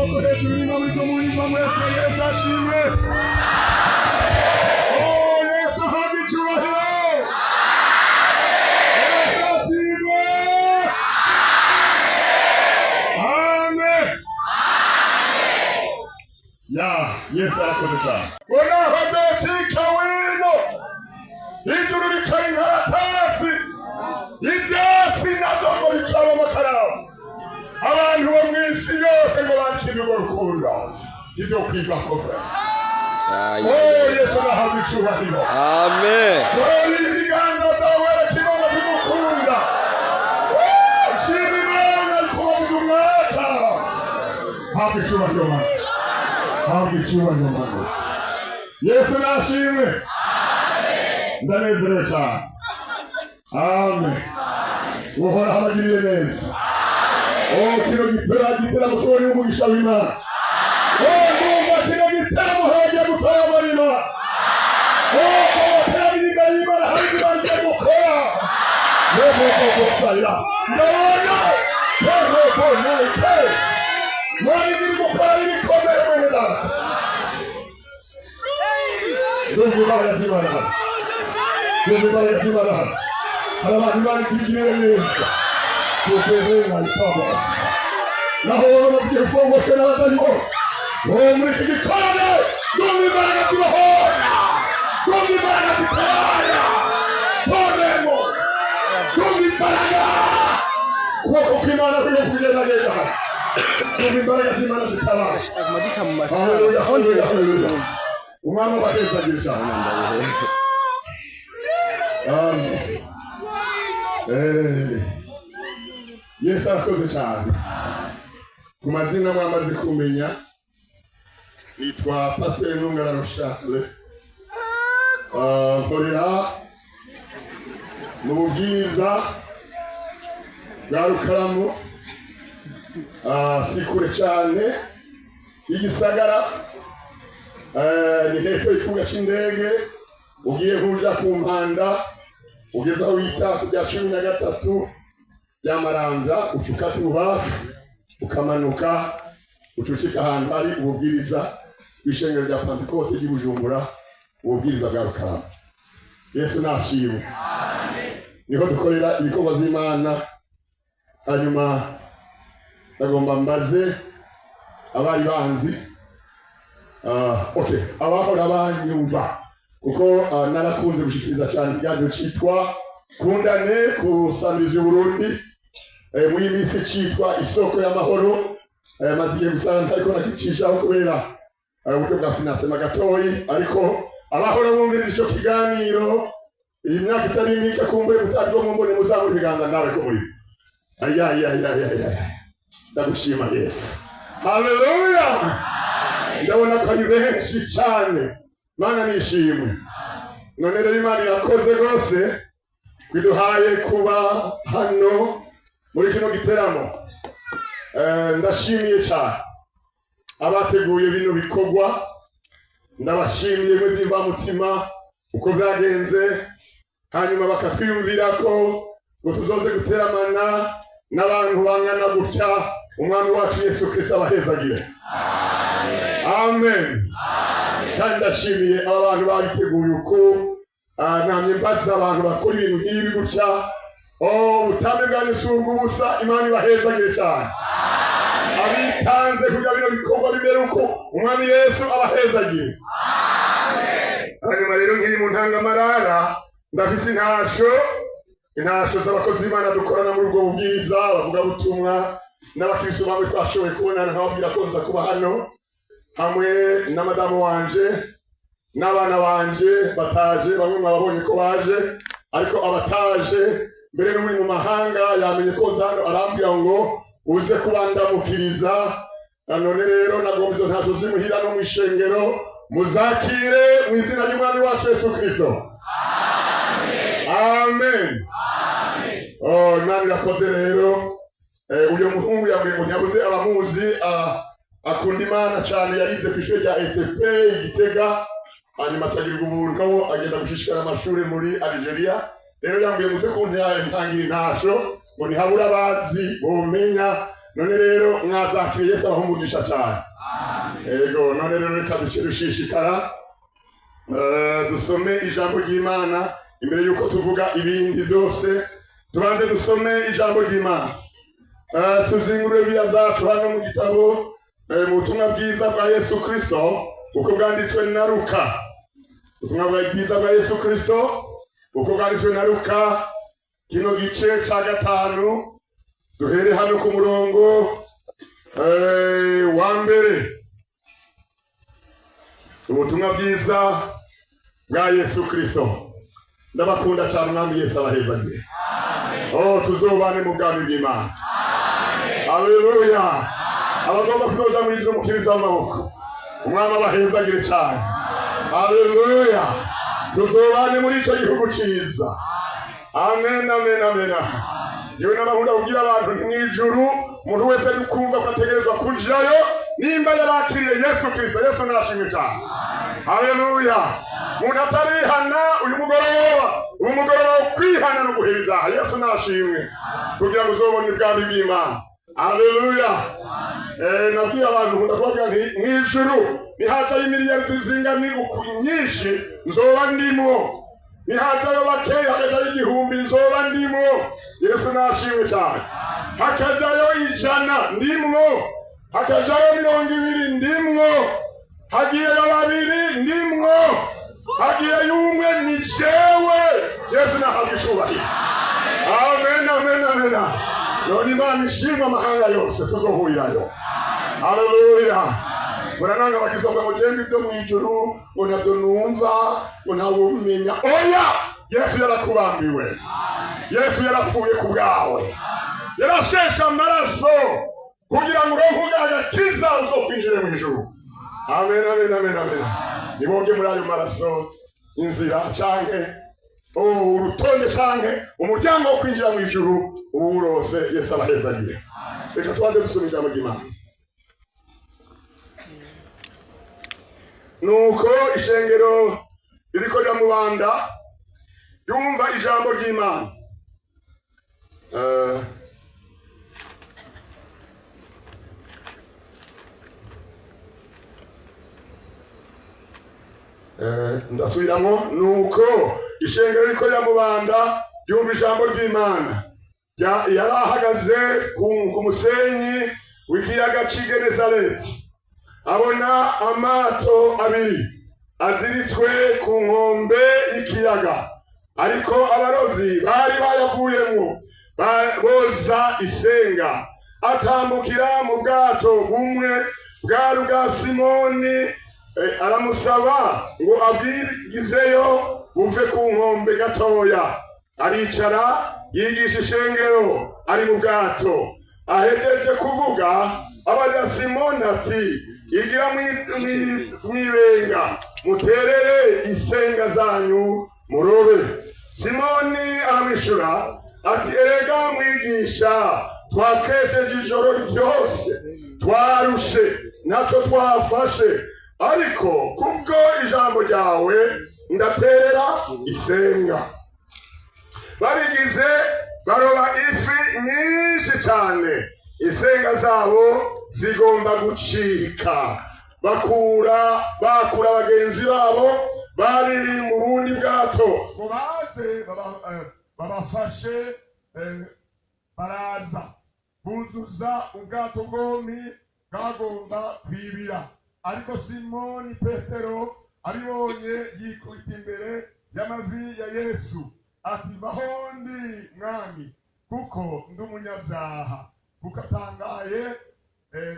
Amaboko hejuru niba muriko munyumva mwese. Yesu ashimwe. Oh, Yesu ahabwe icyubahiro. Yesu ashimwe. Amen. Ya Yesu arakoze cyane. Ngo naho azocika wino, ijuru rikaba inkaratasi, ivyatsi navyo ngo bikaba amakaramu, abantu bo mw'isi yose ngo bandikirwe urwo rukundo izokwigwako. Oh, Yesu nahabwa icubahiro. Amen. Dore ibiganza byawe, wereka Imana bigukunda. Oh, shima Imana kubavuga umwaka. Habwa icubahiro, Mana. Habwa icubahiro, Mana. Yesu nashimwe. Ndanezerewe cyane. Amen. Uhoraho abagirire neza. Oh, kino giteramo tubonye umugisha w'Imana. Oh, ndumva kino giteramo hagiye gutoramo Imana. Oh, abateraniye imbere y'Imana hari ibyo bagiye gukora. Yehova, ndabona Yehova mwari biri gukora ibikomeye, mwene data. Ndumva imbaraga z'Imana hano. Ndumva imbaraga z'Imana hano. Hari abantu Imana igirire neza. Tuperenga itabasi. Naho baba bamaze igihe ufungoswe n'abadayimoni. Oh, muri iki gikorane ndumva imbaraga zibohora. Ndumva imbaraga zitabara. Toremo. Ndumva imbaraga. Ukuboko kw'Imana kurimo kugendagenda hano. Ndumva imbaraga z'Imana zitabara. Aguma duta mu matara. Haleluya, haleluya, haleluya. Umwami abahezagire cyane. Amen. Yesu arakoze cyane. Ku mazina mwamaze kumenya, nitwa Pasiteri Ntungararo Charles. Ah, nkorera mu bubwiza bwa Rukaramu. Ah, si kure cyane y'igisagara. Ni hepfo y'ikibuga cy'indege, ugiye nk'uja ku Mpanda, ugeze aho bita ku bya 13 bya Maramvya, uca ukata ibubafu ukamanuka, ucucika ahantu hari ububwiriza bw'ishengero rya Pantekote ry'i Bujumbura, ububwiriza bwa Rukaramu. Yesu nashimwe. Niho dukorera ibikorwa by'Imana. Hanyuma ndagomba mbaze abari banzi. Ah, okay, abahora banyumva, kuko narakunze gushikiriza cyane ikiganiro cyitwa Kundane ku Samirizi Burundi, muri iyi minsi cyitwa Isoko y'Amahoro. Maze igihe gusa ariko nagicishaho kubera uburyo bwa financement gatoyi, ariko abahora bumviriza ico kiganiro iyi myaka itari mike, kumbuye mutabwo mumbone, muzamura ibiganza nawe ko muri. Aya aya aya aya aya, ndagushima Yesu. Haleluya! Ndabona ko ari benshi cyane. Mana nishimwe. None rero Imana irakoze rwose kwiduhaye kuba hano muri kino giteramo. Ndashimiye cyane abateguye bino bikorwa, ndabashimiye mutima uko byagenze, hanyuma bakatwiyumvira ko ngo tuzoze guteramana n'abantu bangana gutya. Umwami wacu Yesu Kristo abahezagire. Amen. Kandi ndashimiye aba bantu babiteguye uko. Namye mbaza abantu bakora ibintu nk'ibi gutya. Oh, ubutambe bwanyu si ubw'ubusa. Imana ibahezagire cyane. Abitanze kugira bino bikorwa bimere uko, Umwami Yesu abahezagire. Hanyuma rero nkiri mu ntangamarara, ndafise intasho z'abakozi b'Imana dukorana muri ubwo bubwiza, abavugabutumwa n'abakristo bamwe twashoboye kubonana, nkababwira ko nza kuba hano hamwe na madamu wanje n'abana banje bataje. Bamwe mwababonye ko baje, ariko abataje mbere n'uri mu mahanga yamenye ko nza hano, arambwira ngo uze kubandamukiriza. None rero nagomba izo ntasho zimuhira no mu ishengero muzakire mu izina ry'Umwami wacu Yesu Kristo. Amen. Oh, Imana irakoze rero. Uyu muhungu yambwiye ngo ntiyabuze abamuzi. Akunda Imana cyane, yarize ku ishuri rya ETP i Gitega, hanyuma acagirirwa ubuntu agenda gushishikara amashuri muri Algeria. Rero yambwiye muze kuntangira intasho ngo ntihabura abazi bomenya. None rero mwazakiriye, Yesu abaha umugisha cyane. Ego, none rero reka duce dushishikara, dusome ijambo ry'Imana. Imbere y'uko tuvuga ibindi byose, tubanze dusome ijambo ry'Imana. Tuzingurure Bibiliya zacu hano mu gitabo, mu butumwa bwiza bwa Yesu Kristo uko bwanditswe na Luka. Ubutumwa bwiza bwa Yesu Kristo uko bwanditswe na Luka, kino gice ca 5, duhere hano ku murongo wa 1. Ubutumwa bwiza bwa Yesu Kristo. Ndabakunda cyane, Umwami Yesu abahezagire. Oh, tuzobane mu bwami bw'Imana. Haleluya! Abagomba kuzoja mu ijuru, mukiriza amaboko. Umwami abahezagire cyane. Haleluya! Tuzobane muri icyo gihugu cyiza. Amen, amen, amen. Jewe n'abahunda kubwira abantu nti mw'ijuru umuntu wese ari kumva ko ategerezwa kujayo nimba yarakiriye Yesu Kristo. Yesu nashimwe cyane. Haleluya! Umuntu atarihana uyu mugoroba, uyu mugoroba wo kwihana no guheba ibyaha, Yesu nashimwe, kugira ngo uzobone ubwami bw'Imana. Haleluya! Nabwiye abantu, nkunda kubabwira nti mw'ijuru nihajayo imiliyaridi zingana uku nyinshi, nzoba ndimo. Nihajayo bakeya, hakajayo 1000, nzoba ndimo. Yesu nashimwe cyane. Hakajayo 100, ndimwo. Hakajayo 20, ndimwo. Hagiyeyo 2, ndimwo. Hagiyeyo 1, ni jewe. Yesu nahabwa icubahiro. Amen, amen, amen. None Imana ishimwe, amahanga yose tuzohurirayo. Haleluya! Murananga bakizwa ngo mugende ibyo mu ijuru, ngo ntabyo numva, ngo ntabwo umenya. Oya, Yesu yarakubambiwe, Yesu yarapfuye ku bwawe, yarasheshe amaraso kugira ngo uronke agakiza uzokwinjire mu ijuru. Amen, amen, amen, amen. Niboge muri ayo maraso. Inzira canke urutonde canke umuryango wo kwinjira mu ijuru uwurose. Yesu abahezagire. Reka tubanze dusoma ijambo ry'Imana. Nuko ishengero ririko riramubanda yumva ijambo ry'Imana. Ndasubiramo. Nuko ishengero ririko riramubanda yumva ijambo ry'Imana. Yari ahagaze ku musenyi w'ikiyaga c'i Genesareti, abona amato abiri aziritswe ku nkombe y'ikiyaga, ariko abarovyi bari bayavuyemwo boza isenga. Atambukira mu bwato bumwe bwari ubwa Simoni, aramusaba ngo abwigizeyo buve ku nkombe gatoya. Aricara yigisha ishengero ari mu bwato. Ahejeje kuvuga, abaza Simoni ati: "Igira mwibenga, muterere isenga zanyu murobe." Simoni aramwishura ati: "Erega mwigisha, twakesheje ijoro ryose, twarushe, ntacyo twafashe, ariko kubwo ijambo ryawe ndaterera isenga." Babigize baroba ifi nyinshi cyane, isenga zabo zigomba gucika. Bakura bagenzi babo bari mu bundi bwato ngo baze babafashe. Baraza buzuza ubwato bwombi, bwagomba kwibira. Ariko Simoni Petero abibonye yikubita imbere y'amavi ya Yesu ati: "Bahondi Mwami, kuko ndi umunyabyaha." Kuko atangaye,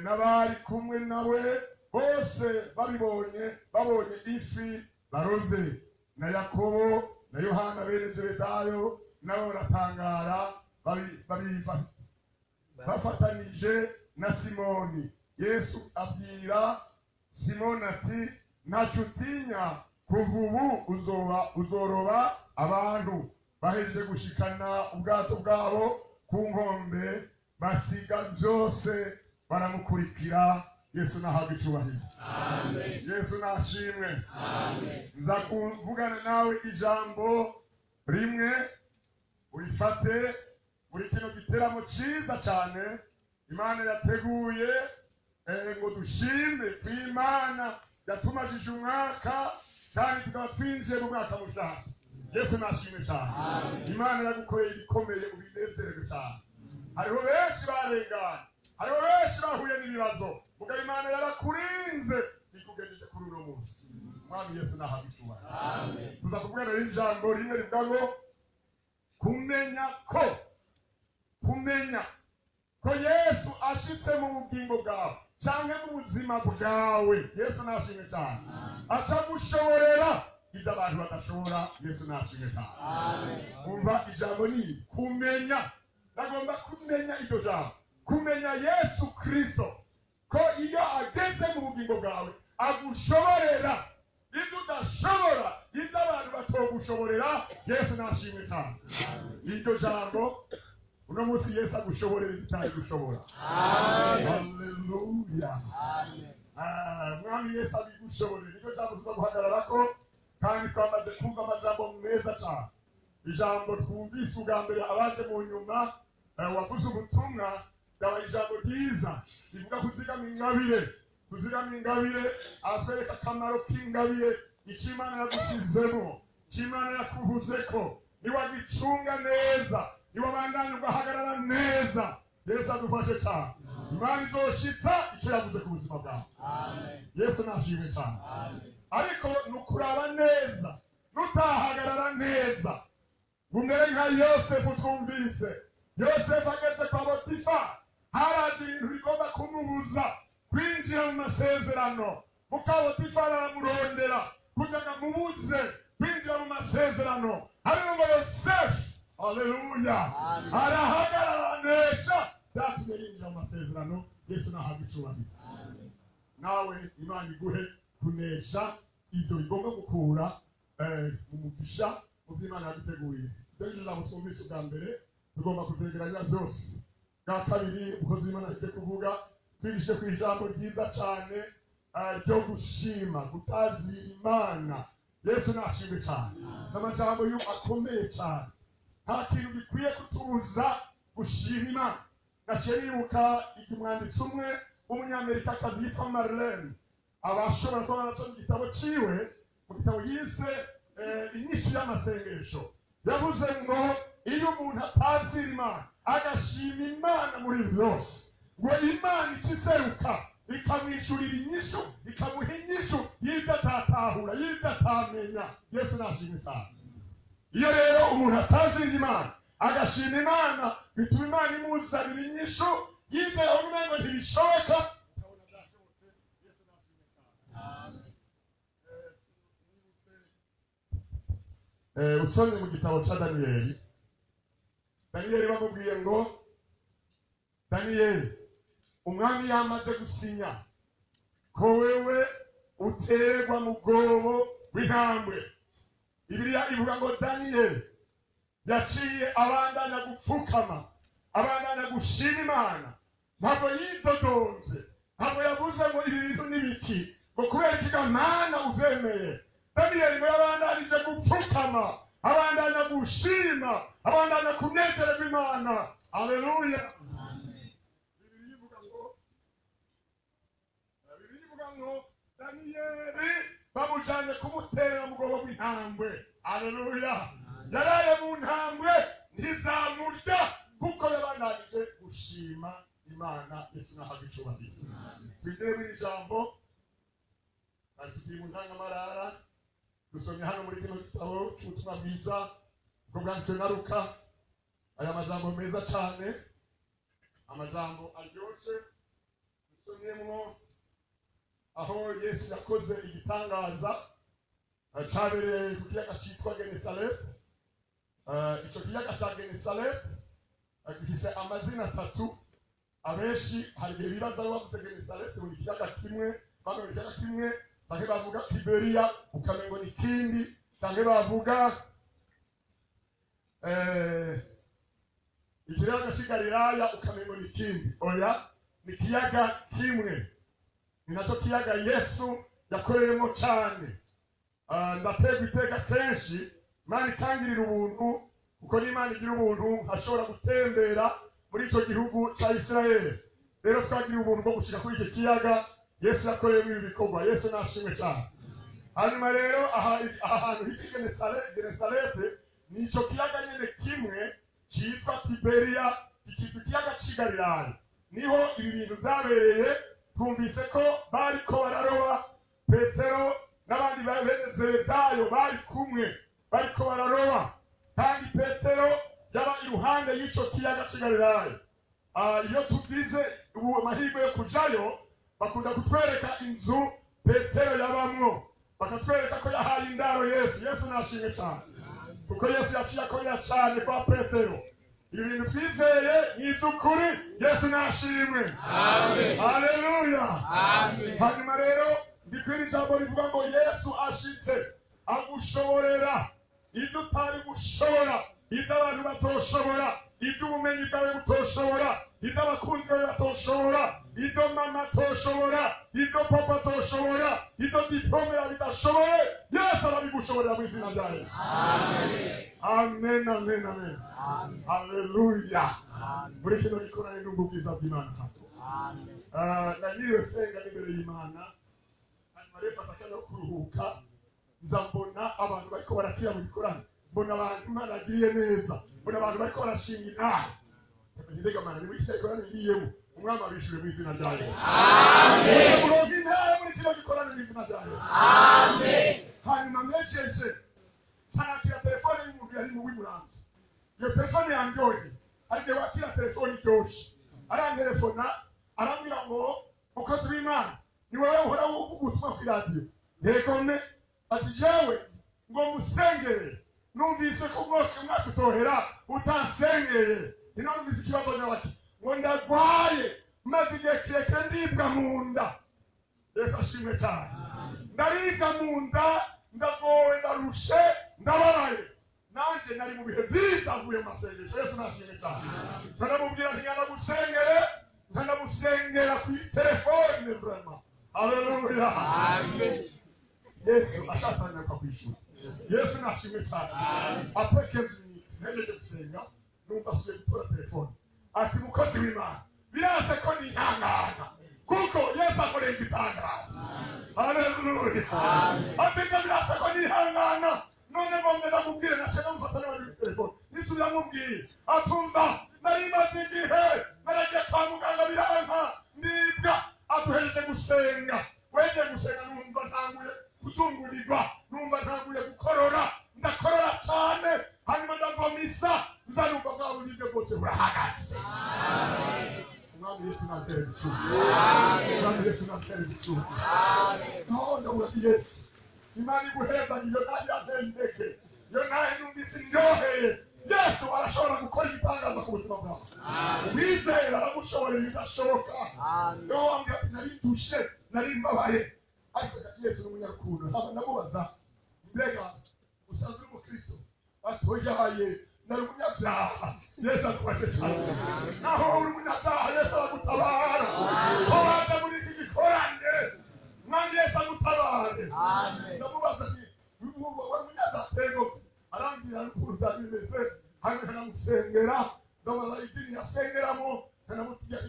n'abari kumwe nawe bose babibonye, babonye ifi baroze, na Yakobo na Yohana bene Zebedayo nabo baratangara, bafatanije na Simoni. Yesu abwira Simoni ati: "Ntacyo utinya, kuva ubu uzoba uzoroba abantu." Bahejeje gushikana ubwato bwabo ku nkombe, basiga byose baramukurikira. Yesu nahabwa icubahiro. Yesu nashimwe. Nza kuvugana nawe ijambo rimwe, urifate muri kino giteramo cyiza cyane. Imana yateguye ngo dushime ku Imana yatumajije umwaka kandi tukaba twinjiye mu mwaka mushasha. Yesu nashimwe cyane. Imana yagukoreye ibikomeye, ubinezererwe cyane. Hariho benshi barenganye, hariho benshi bahuye n'ibibazo, mugabo Imana yarakurinze ikugejeje kuri uno munsi. Umwami Yesu nahabwe icyubahiro. Tuza kuvugana rero ijambo rimwe rivuga ngo kumenya ko kumenya ko Yesu ashitse mu bugingo bwawe cyangwa mu buzima bwawe. Yesu nashimwe cyane. Aca gushoborera ibyo abantu badashobora. Yesu nashimwe cyane. Umva, ijambo ni kumenya. Ndagomba kumenya iryo jambo, kumenya Yesu Kristo, ko iyo ageze mu bugingo bwawe agushoborera ibyo udashobora, ibyo abantu batogushoborera. Yesu nashimwe cyane. Iryo jambo uno munsi, Yesu agushoborera ibitari gushobora. Haleluya! Mwami Yesu abigushoborera. Niryo jambo tuza guhagararako, kandi twamaze kumva amajambo meza cyane. Ijambo twumvise ubwa mbere, abaje mu nyuma, wavuze ubutumwa, ryaba ijambo ryiza rivuga kuzigama ingabire. Kuzigama ingabire, aratwereka akamaro k'ingabire, icyo Imana yagusizemo, icyo Imana yakuvuzeko. Niwagicunga neza, niwabandanya ugahagarara neza, Yesu adufashe cyane, Imana izoshitsa icyo yavuze ku buzima bwawe. Yesu nashimwe cyane. Ariko ni ukuraba neza, nutahagarara neza ngo umere nka Yosefu. Twumvise Yosefu ageze kwa Potifa, haraje ibintu bigomba kumubuza kwinjira mu masezerano. Muka Potifa aramurondera kugira ngo amubuze kwinjira mu masezerano, ariko ngo Yosefu, haleluya, arahagarara, anesha, byatumye yinjira mu masezerano. Yesu nahabwa icyubahiro. Nawe Imana iguhe kunesha ibyo bigomba gukura mu mugisha mu byo Imana yaguteguriye. Ibyo ngibyo ijambo twumvise ubwa mbere, tugomba kuvyegeranya byose. Bwa kabiri, umukozi w'Imana agiye kuvuga, twigishe ku ijambo ryiza cyane ryo gushima, gutazira Imana. Yesu nashimwe cyane. N'amajambo akomeye cyane. Nta kintu gikwiye kutubuza gushima Imana. Naciye nibuka igihe umwanditsi umwe w'umunyamerikakazi yitwa Marlene, abashobora kuba barasomye igitabo ciwe, mu gitabo yise Inyishu y'amasengesho, yavuze ngo iyo umuntu atazira Imana, agashima Imana muri byose, ngo Imana ica iseruka ikamwishurira inyishu, ikamuha inyishu y'ibyo atatahura, y'ibyo atamenya. Yesu nashimwe cyane. Iyo rero umuntu atazira Imana, agashima Imana, bituma Imana imuzanira inyishu y'ibyo yabona umengo ntibishoboka, ukabona byashobotse. Yesu nashimwe cyane. Usomye mu gitabo ca Daniyeli, Daniyeli bamubwiye ngo Daniyeli, umwami yamaze gusinya ko wewe uterwa mu bwobo w'intambwe. Bibiliya ivuga ngo Daniyeli yaciye abandanya gupfukama, abandanya gushima Imana. Ntabwo yidodomvye, ntabwo yavuze ngo ibi bintu ni biki, ngo kubera ikiga Mana uvyemeye. Daniyeli ngo yabandanije gupfukama, abandanya gushima, abandanya kunezererwa Imana. Haleluya! Bibiliya ivuga ngo Daniyeli bamujanye kumuterera mu bwobo bw'intambwe. Haleluya! Yaraye mu ntambwe, ntizamurya, kuko yabandanije gushima Imana. Yesu nahabwa icubahiro. Twigire muri iri jambo kandi tukiri mu ntangamarara. Dusomye hano muri kino gitabo cy'ubutumwa bwiza ubwo bwanditswe na Luka, aya majambo meza cyane, amajambo aryoshe. Dusomyemwo aho Yesu yakoze igitangaza cyabereye ku kiyaga cyitwa Genesalete. Icyo kiyaga cya Genesalete gifise amazina atatu. Abenshi hari igihe bibaza aho bavuze Genesalete ngo ni ikiyaga kimwe, bamwe ngo ni ikiyaga kimwe, canke bavuga Tiberiya ukamengo ni ikindi, canke bavuga ikiyaga cy'i Galilaya ukamengo ni ikindi. Oya, ni ikiyaga kimwe, ni nacyo kiyaga Yesu yakoreyemo cyane. Ndaterwa iteka kenshi, Imana ikangirira ubuntu, kuko n'Imana igira ubuntu, nkashobora gutembera muri icyo gihugu cya Isirayeli. Rero twagira ubuntu bwo gushika kuri iki kiyaga Yesu yakoreyemo ibi bikorwa. Yesu nashimwe cyane. Hanyuma rero aha hantu hitwa Genesarete ni ico kiyaga nyene kimwe citwa Tiberiya, ikitwa ikiyaga c'i Galilaya. Niho ibi bintu vyabereye. Twumvise ko bariko bararoba, Petero n'abandi bene Zebedayo bari kumwe bariko bararoba, kandi Petero yaba iruhande y'ico kiyaga c'i Galilaya. Iyo tugize ubu amahirwe yo kujayo, bakunda kutwereka inzu Petero yabamwo, bakatwereka ko yahaye indaro Yesu. Yesu nashimwe cyane, kuko Yesu yaciye akorera cyane kwa Petero. Ibi bintu twizeye ni iby'ukuri. Yesu nashimwe, haleluya. Hanyuma rero ndikwira ijambo rivuga ngo Yesu ashitse agushoborera ibyo utari gushobora, ibyo abantu batoshobora, ibyo ubumenyi bwawe butoshobora, ibyo abakunzi bawe batoshobora, ibyo mama atoshobora, ibyo papa atoshobora, ibyo diplome yawe idashoboye. Yesu arabigushoborera mu izina rya Yesu. Amen, amen, amen, haleluya. Muri kino gikorane n'ubwo bwiza bw'Imana hato nanyiriwe senga n'imbere y'Imana. Hanyuma rero mfata akanya ko kuruhuka, nza mbona abantu bariko barakira mu gikorane, mbona abantu Imana agiriye neza, mbona abantu bariko barashinga intahe. Mbega Mana, ni muri kino gikorane ngiyemo, umwami abishure mu izina rya Yesu. Murongo intahe muri kino gikorane mu izina rya Yesu. Hanyuma mpejeje nshakira telefone y'umuntu yari mu w'imuramvya. Iyo telefone yanryoheye, ariko wakira telefone iryoshe, arantelefona arambwira ngo mukozi w'Imana, ni wowe uhora uvuga ubutumwa ku iradiyo? Yego. Ne ati jewe ngo musengere, numvise ko umwaka utohera utansengeye. Ntinumvise ikibazo nyabaki, ngo ndagwaye, maze igihe kirekire ndibwa mu nda. Yesu ashimwe cyane. Ndaribwa mu nda, ndagowe, ndarushe, ndababaye. Nanje nari mu bihe byiza mvuye mu masengesho. Yesu nashimwe cyane. Ndanamubwira nti ngana ndanamusengera kuri telefone vraiment. Haleluya. Yesu ashatse anyaruka kwishura. Yesu nashimwe cyane. Après 15 minutes ntegereje gusenga, numva asubiye gutora telefone, ati mukozi w'Imana, birase ko nihangana kuko Yesu akoreye igitangaza. Haleluya. Ati birase ko nihangana, none ngo ndamubwire, nashe namufata n'abandi telefone, nisubira mubwiye, atumva nari maze igihe naragiye kwa muganga biranka nibwa. Aduhejeje gusenga, weje gusenga, numva ntanguye kuzungurirwa, numva ntanguye gukorora, ndakorora cyane, hanyuma ndavomisa, nzanumva bwa buribwe bwose burahagaze. Umwami Yesu natera igicucu, Umwami Yesu natera igicucu. No ndabura Yesu, Imana iguhezanye. Iyo nayo yanteye intege, iyo nayo numvise indyoheye. Yesu arashobora gukora igitangaza ku buzima bwawe. Umwizera aramushoborera ibidashoboka. Niyo wambwira ati nari ndushe, nari mbabaye, ariko Yesu ni umunyarukundo. Ntabwo ndamubaza, mbega usanzwe uri umukristo? Atoyaye, nari umunyabyaha. Yesu agufashe cyane. Naho uri umunyabyaha, Yesu aragutabara. Ko waje muri iki gikorane, Mwami Yesu agutabare. Ndamubaza nti wari umunyabyaha? Tego. Arambwira ukuntu byari bimeze. Hanyuma nkanamusengera, ndabaza idini yasengeramo, nkanamutubwira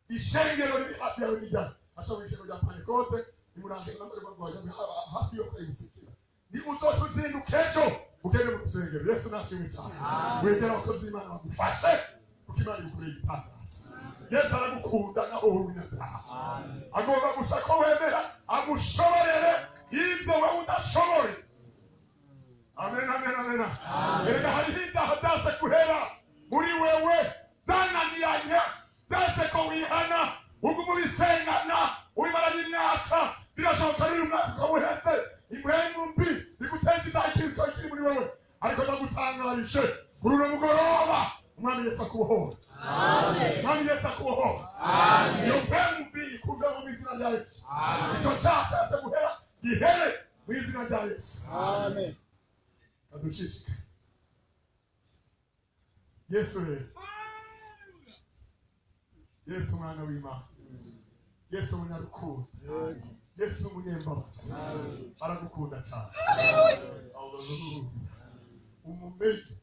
ishengero riri hafi yawe nijyana ashobora ishengero rya Pantekote nimurange hafi yo kuyisikira, ni uzoca uzinduka ejo ugende mu rusengero. Yesu nashimwe cyane. Wegera abakozi b'Imana bagufashe, kuko Imana igukoreye igitangaza. Yesu aragukunda naho uri umunyabyaha. Agomba gusa ko wemera agushoborere ibyo wowe udashoboye. Amen, amen, amen. Erega hariho ibyaha byase guhera muri wewe, byananiranye, byase ko wihana, uguma ubisengana, ubimaranye imyaka. Birashoboka n'uyu mwaka ukaba uhetse impwemu mbi iguteza ibyaha, ikintu kiri muri wewe. Ariko ndagutangarije kuri uno mugoroba, Umwami Yesu akubohora, Umwami Yesu akubohora. Iyo mpwemu mbi ikuvemo mu izina rya Yesu. Icyo cyaha cyase guhera gihere mu izina rya Yesu. Adushishika Yesu rero, Yesu umwana w'Imana, Yesu umunyarukundo, Yesu umunyembabazi, aragukunda cyane. Haleluya. Umumenye.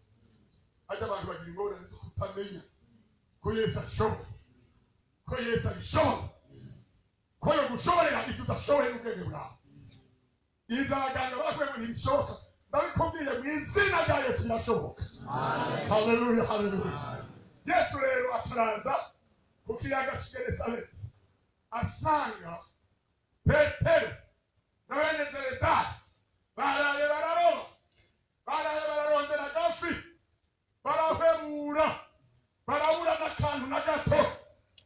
Hajya abantu bagira ingorane zo kutamenya ko Yesu ashoboye. Ko Yesu abishobora, ko yogushoborera ibyo udashoboye n'ubwenge bwawe. Ibyo abaganga bakubwiye ngo ntibishoboka, ndabikubwiye mu izina rya Yesu, birashoboka. Haleluya, haleluya. Yesu rero acaraza ku kiyaga cy'i Genesareti, asanga Petero na bene Zebedayo baraye bararoba, baraye bararondera agafi, barahebura, barabura n'akantu na gato,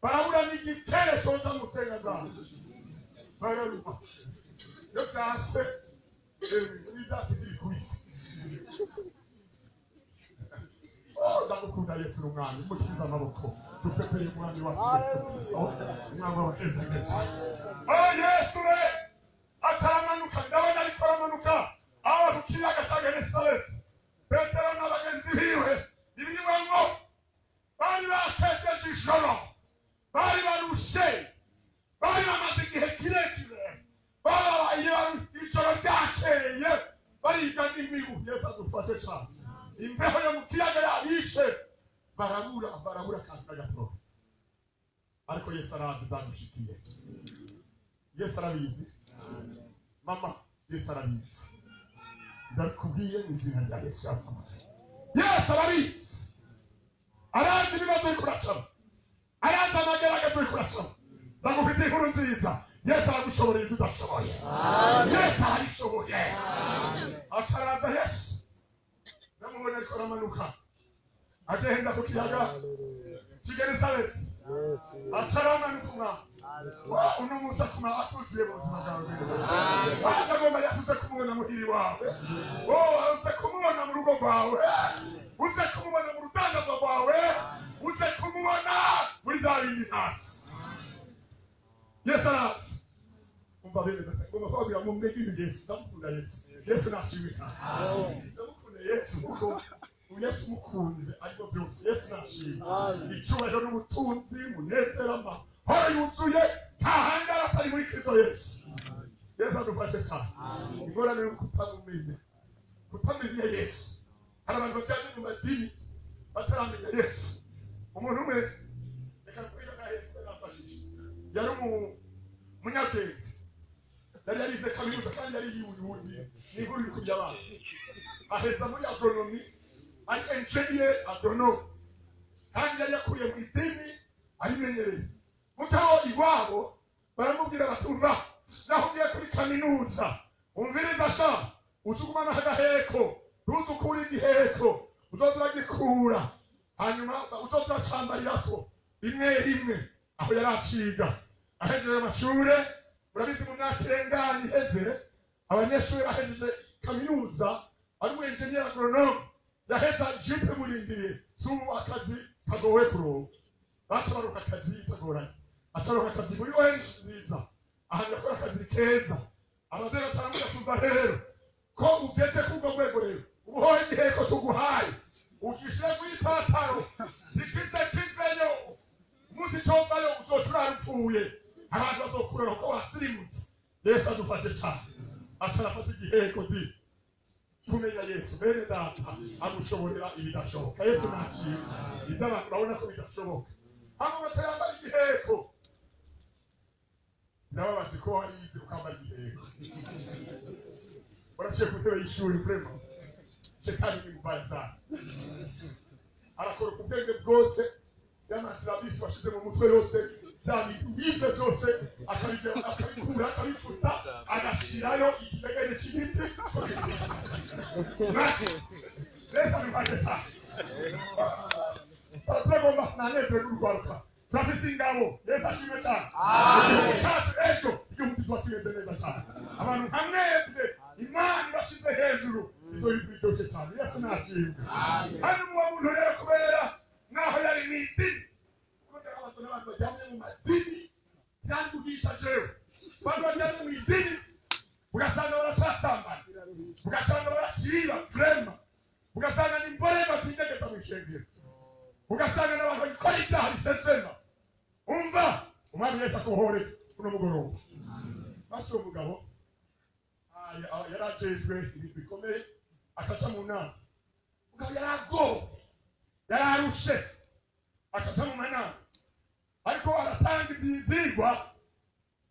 barabura n'igikere coza mu nsenga zabo, bararuma. Iyo byase n'ibyatsi biri ku isi. Oh, ndagukunda Yesu n'umwami. Mukiza amaboko, dupepeye umwami wacu Yesu Kristo, umwami w'abahezageje. Oh, Yesu we acaramanuka, ndabona ariko aramanuka aba ku kiyaga cya Genesareti. Petero na bagenzi biwe ibiriwemo bari bakesheje ijoro, bari barushe, bari bamaze igihe kirekire bababaye, ijoro ryakeye bariga n'imibu. Yesu adufashe cyane. Imbeho yo mu kiyaga yabishe, barabura, barabura akantu na gato. Ariko Yesu arazi byadushikiye. Yesu arabizi, mama. Yesu arabizi, ndakubwiye mu izina rya Yesu. Yesu arabizi, arazi ibibazo uriko uracamo, arazi amagerageza uriko uracamo. Ndagufite inkuru nziza: Yesu aragushoboreye ibyo udashoboye. Yesu arabishoboye. Acaraza Yesu, ndamubona ariko aramanuka agenda ku kiyaga cy'i Genesareti, acaramanuka. Umwana wa uno munsi akuma akuzuye mu buzima bwawe. Ndagomba Yesu uze kumubona muhiri wawe, oh, uze kumubona mu rugo rwawe, uze kumubona mu rudandazo rwawe, uze kumubona muri bya bindi hasi. Yesu arazi. Umva bene data, ngomba kubabwira ngo mwegere Yesu. Ndamukunda Yesu. Yesu nashimwe cyane. Ndamukunda Yesu kuko Yesu mukunze ariko byose. Yesu nashimwe. Icyubahiro n'ubutunzi, munezero, amahoro yuzuye, nta hangara atari muri Kristo Yesu. Yesu adufashe cyane. Ingorane yo kutamumenya, kutamenya Yesu. Hari abantu bajyanye mu madini bataramenya Yesu. Umuntu umwe, reka kwiga agahe nafashije, yari umunyabwenge, yari yarize kaminuza kandi yari yiwundi n'inkuru iri kurya abantu, aheza muri agronomie, ari engineer agronome, kandi yari yakuriye mu idini, abimenyereye. Mugabo iwabo baramubwira batumva: "Naho ugiye kuri kaminuza, umviriza sha, uzi ugumana agaheko, ntuzi ukura igiheko, uzoza uragikura, hanyuma uzoza uracambarirako rimwe rimwe." Aho yari aciga, ahejeje amashure, murabizi mu myaka irenganye iheze, abanyeshuri bahejeje kaminuza ari umu engineer agronome, yaheza jipe murindiriye z'ubu akazi kagowe kuronka, baca baronka akazi kagoranye, aca akazi muri ONG nziza, ahantu yakora akazi keza. Abavyeyi bacaramubwira: "Kumva rero, ko ugeze kuri urwo rwego rero, ubuhoye igiheko tuguhaye ugishire kw'ipataro, ikize kizeyo, umunsi covayo uzoca urara upfuye, abantu bazokurora ko wasirimutse." Yesu adufashe cane. Aca arafata igiheko di kumenya Yesu. Bene data, agushoborera ibidashoboka. Yesu nashimwe. Ibyo abantu babona ko bidashoboka, hano baca yambara igiheko. Ndababaza ko warize ukambara igiheko, waraciye ku ntebe y'ishuri. Vraiment, shetani ni mubaya sana. Arakora ku bwenge bwose, y'amasilabisi washize mu mutwe yose, bya bintu wize byose akabikura, akabifuta, agashirayo ikidegede cy'igiti. Leta bifashe cyane. Turagomba nanezwe n'urwaruka, turafise ingabo. Yesu ashimwe cyane. Igihugu cyacu ejo, igihugu kizoba kimeze neza cyane. Abantu nka mwebwe Imana ibashize hejuru, izo bintu biryoshye cyane. Yesu nashimwe. Hanyuma uwo muntu rero, kubera naho yari mu idini, kubera abantu n'abantu bajyanye mu madini byanduhisha jewe, abantu bajyanye mu idini ugasanga baracasambana, ugasanga baraciba, vraiment ugasanga ni imborema zindegeza mu ishengero, ugasanga n'abantu bagikora ibyaha bisesema. Umva, umwami Yesu akuhore uno mugoroba. Basi uwo mugabo yari ajejwe ibintu bikomeye, akaca mu nama. Mugabo yari agowe, yari arushe, akaca mu manama. Ariko aratanga ibyigwa.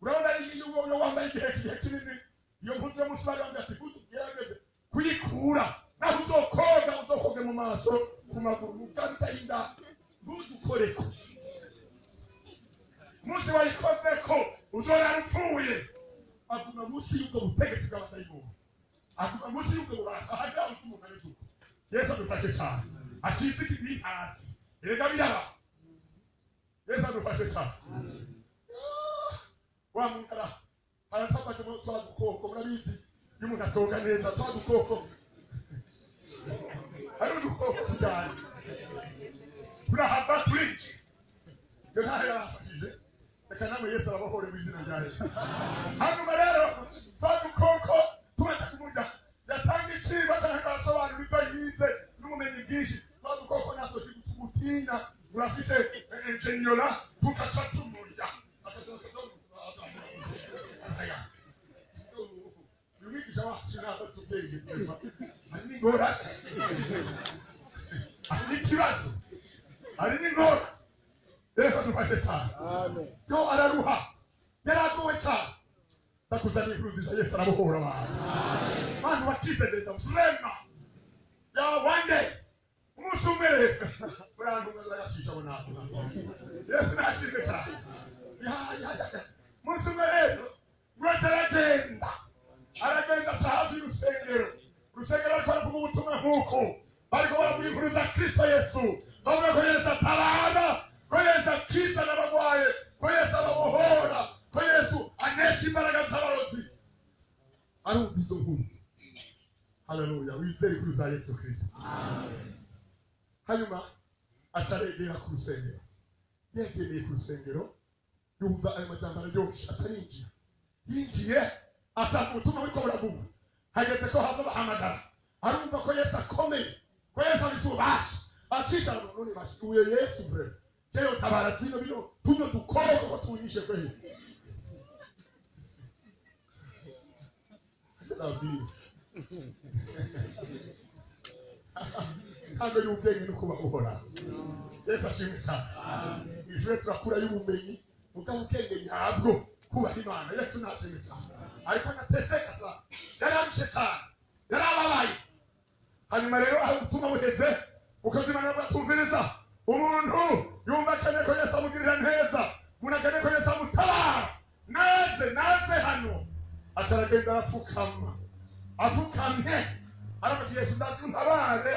Urabona iyo wambaye igihe kinini iyo mpuzu yo munsi bari bambwiye ati ugerageze kuyikura naho uzokoga uzokoge mu maso ku maguru ukabitahinda ntuzukoreko. Umunsi wayikozeko uzorara upfuye. Aguma munsi y'ubwo butegetsi bw'abadayimoni, aguma munsi y'ubwo bubasha hajya umuntu ameze uko. Yesu adufashe cyane, acitse ibihazi erega biraba. Yesu adufashe cyane. Wa muntu aratafashe mu twa dukoko, murabizi iyo umuntu atoga neza twa dukoko, hari udukoko tujyanye turahava turinjira. Iyo ntaho yarafashije reka namwe Yesu ababohore mu izina rya Yesu. Hanyuma rero twa dukoko tumaze kumurya yatanga icigwa cyangwa agasobanura ibyo yize n'ubumenyi bwinshi. Twa dukoko natwe tugutinya, urafise enjenyora tukaca tumurya. Umwigisha wacu ntabwo azi ubwenge, hari n'ingorane, hari n'ikibazo, hari n'ingorane. Yesu adufashe cyane. Yo araruha, yaragowe cyane. Ndakuzaniye inkuru nziza, Yesu arabohora abantu. Abantu bakitegereza vrema ya one day, umunsi umwe murantunga ziragashisha abo ntabwo. Yesu nashimwe cyane. Ya ya ya umunsi umwe rero ngo aragenda, aragenda aca hafi y'urusengero. Urusengero ariko aravuga ubutumwa nk'uko bariko baravuga inkuru za Kristo Yesu, bavuga ko Yesu atabara, ko Yesu akiza n'abarwaye, ko Yesu ababohora, ko Yesu anesha imbaraga z'abarozi. Arumva izo nkuru. Haleluya, wizere inkuru za Yesu Kristo. Hanyuma aca aregera ku rusengero. Yegereye ku rusengero yumva ayo majambo araryoshe, atarinjira. Yinjiye asanga ubutumwa buriko buravugwa, hageze ko hava bahamagara. Arumva ko Yesu akomeye, ko Yesu afise ububasha. Acisha none bashi uyo Yesu bre jewe tabara zino bino tuno dukoko ko tunyishe kwe. Ntabwo y'ubwenge no kuba uhora. Yesu ashimwe cyane. Ijuru turakura y'ubumenyi mugabo ubwenge nyabwo kubaha Imana. Yesu nashimwe cyane. Ariko anateseka sana, yararushe cyane, yarababaye. Hanyuma rero aho ubutumwa buheze, ukazimana bwatumviriza umuntu yumva akeneye ko Yesu amugirira neza, umuntu akeneye ko Yesu amutabara, naze naze hano. Aca aragenda arapfukama, apfukamye aravuga Yesu ndaje untabare,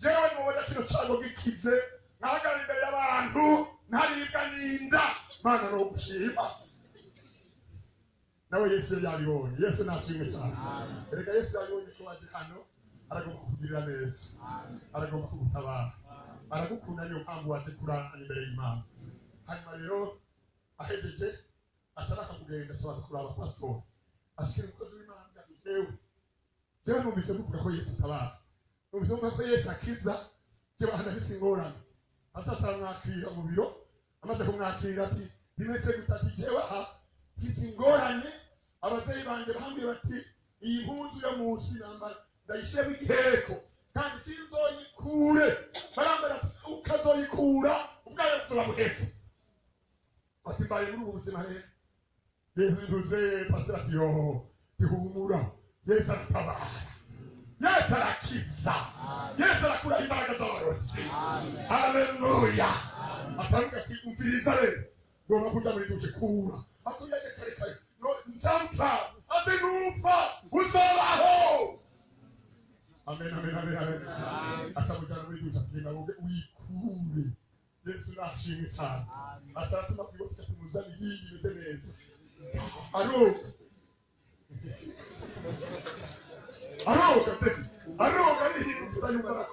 jewe mubona kino cago gikize, nkahagarara imbere y'abantu ntaribwa n'inda, Mana no gushima. Nawe Yesu yabibonye. Yesu nashimwe cyane. Erega Yesu yabibonye ko waje hano, aragomba kukugirira neza, aragomba kugutabara, aragukunda, niyo mpamvu waje kurara imbere y'Imana. Hanyuma rero ahejeje ataraka kugenda ashobora kuraba pasitori, ashikira umukozi w'Imana ati jewe jewe numvise muvuga ko Yesu atabara, numvise muvuga ko Yesu akiza, jewe ndafise ingorane. Asasa aramwakira mu biro, amaze kumwakira ati bimeze gute? Ati jewe aha mfise ingorane, abavyeyi banje bambwiye bati iyi mpuzu yo munsi nambara ndayishiremo igiheko kandi sinzoyikure. Barambara ukazoyikura ubwayo buzoba buhetse. Ati mbaye muri ubu buzima rero. Yesu ntuze pastor ati yo tihumura, Yesu aratabara, Yesu arakiza, Yesu arakuraho imbaraga z'abarozi. Haleluya. Atavuga ati umviriza rero, ngomba kuja muri dushe kura. Ati oya kare kare ncampfa, ati nupfa uzobaho. Amen, amen, amen, amen. Atamujyana muri dushe ati genda woge uyikure. Yesu nashimwe cyane. Aca aratuma kwibuka tumuzane iyi imeze neza. Aroga aroga pe, aroga arihindukiza yumva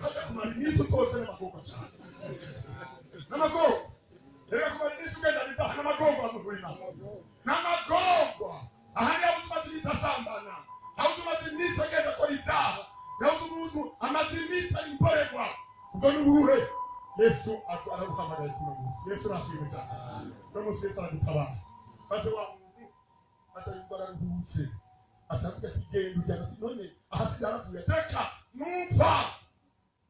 hajya kumara iminsi utotse n'amagogo cyane, n'amagogo. Rero kumara iminsi ugenda bidaha n'amagogo azugurima n'amagogo. Aha niho umaze iminsi asambana, aho umaze iminsi agenda akora ibyaha, aho umuntu amaze iminsi ari imborerwa. Ubwo ni ubuhe? Yesu araguhamagaye kuno munsi. Yesu nashimwe cyane. Uno munsi Yesu aragutabara. Maze wa muntu atayumva araruhutse, atavuga ati genda ujyana, ati none ahasigaye arapfuye, reka numva.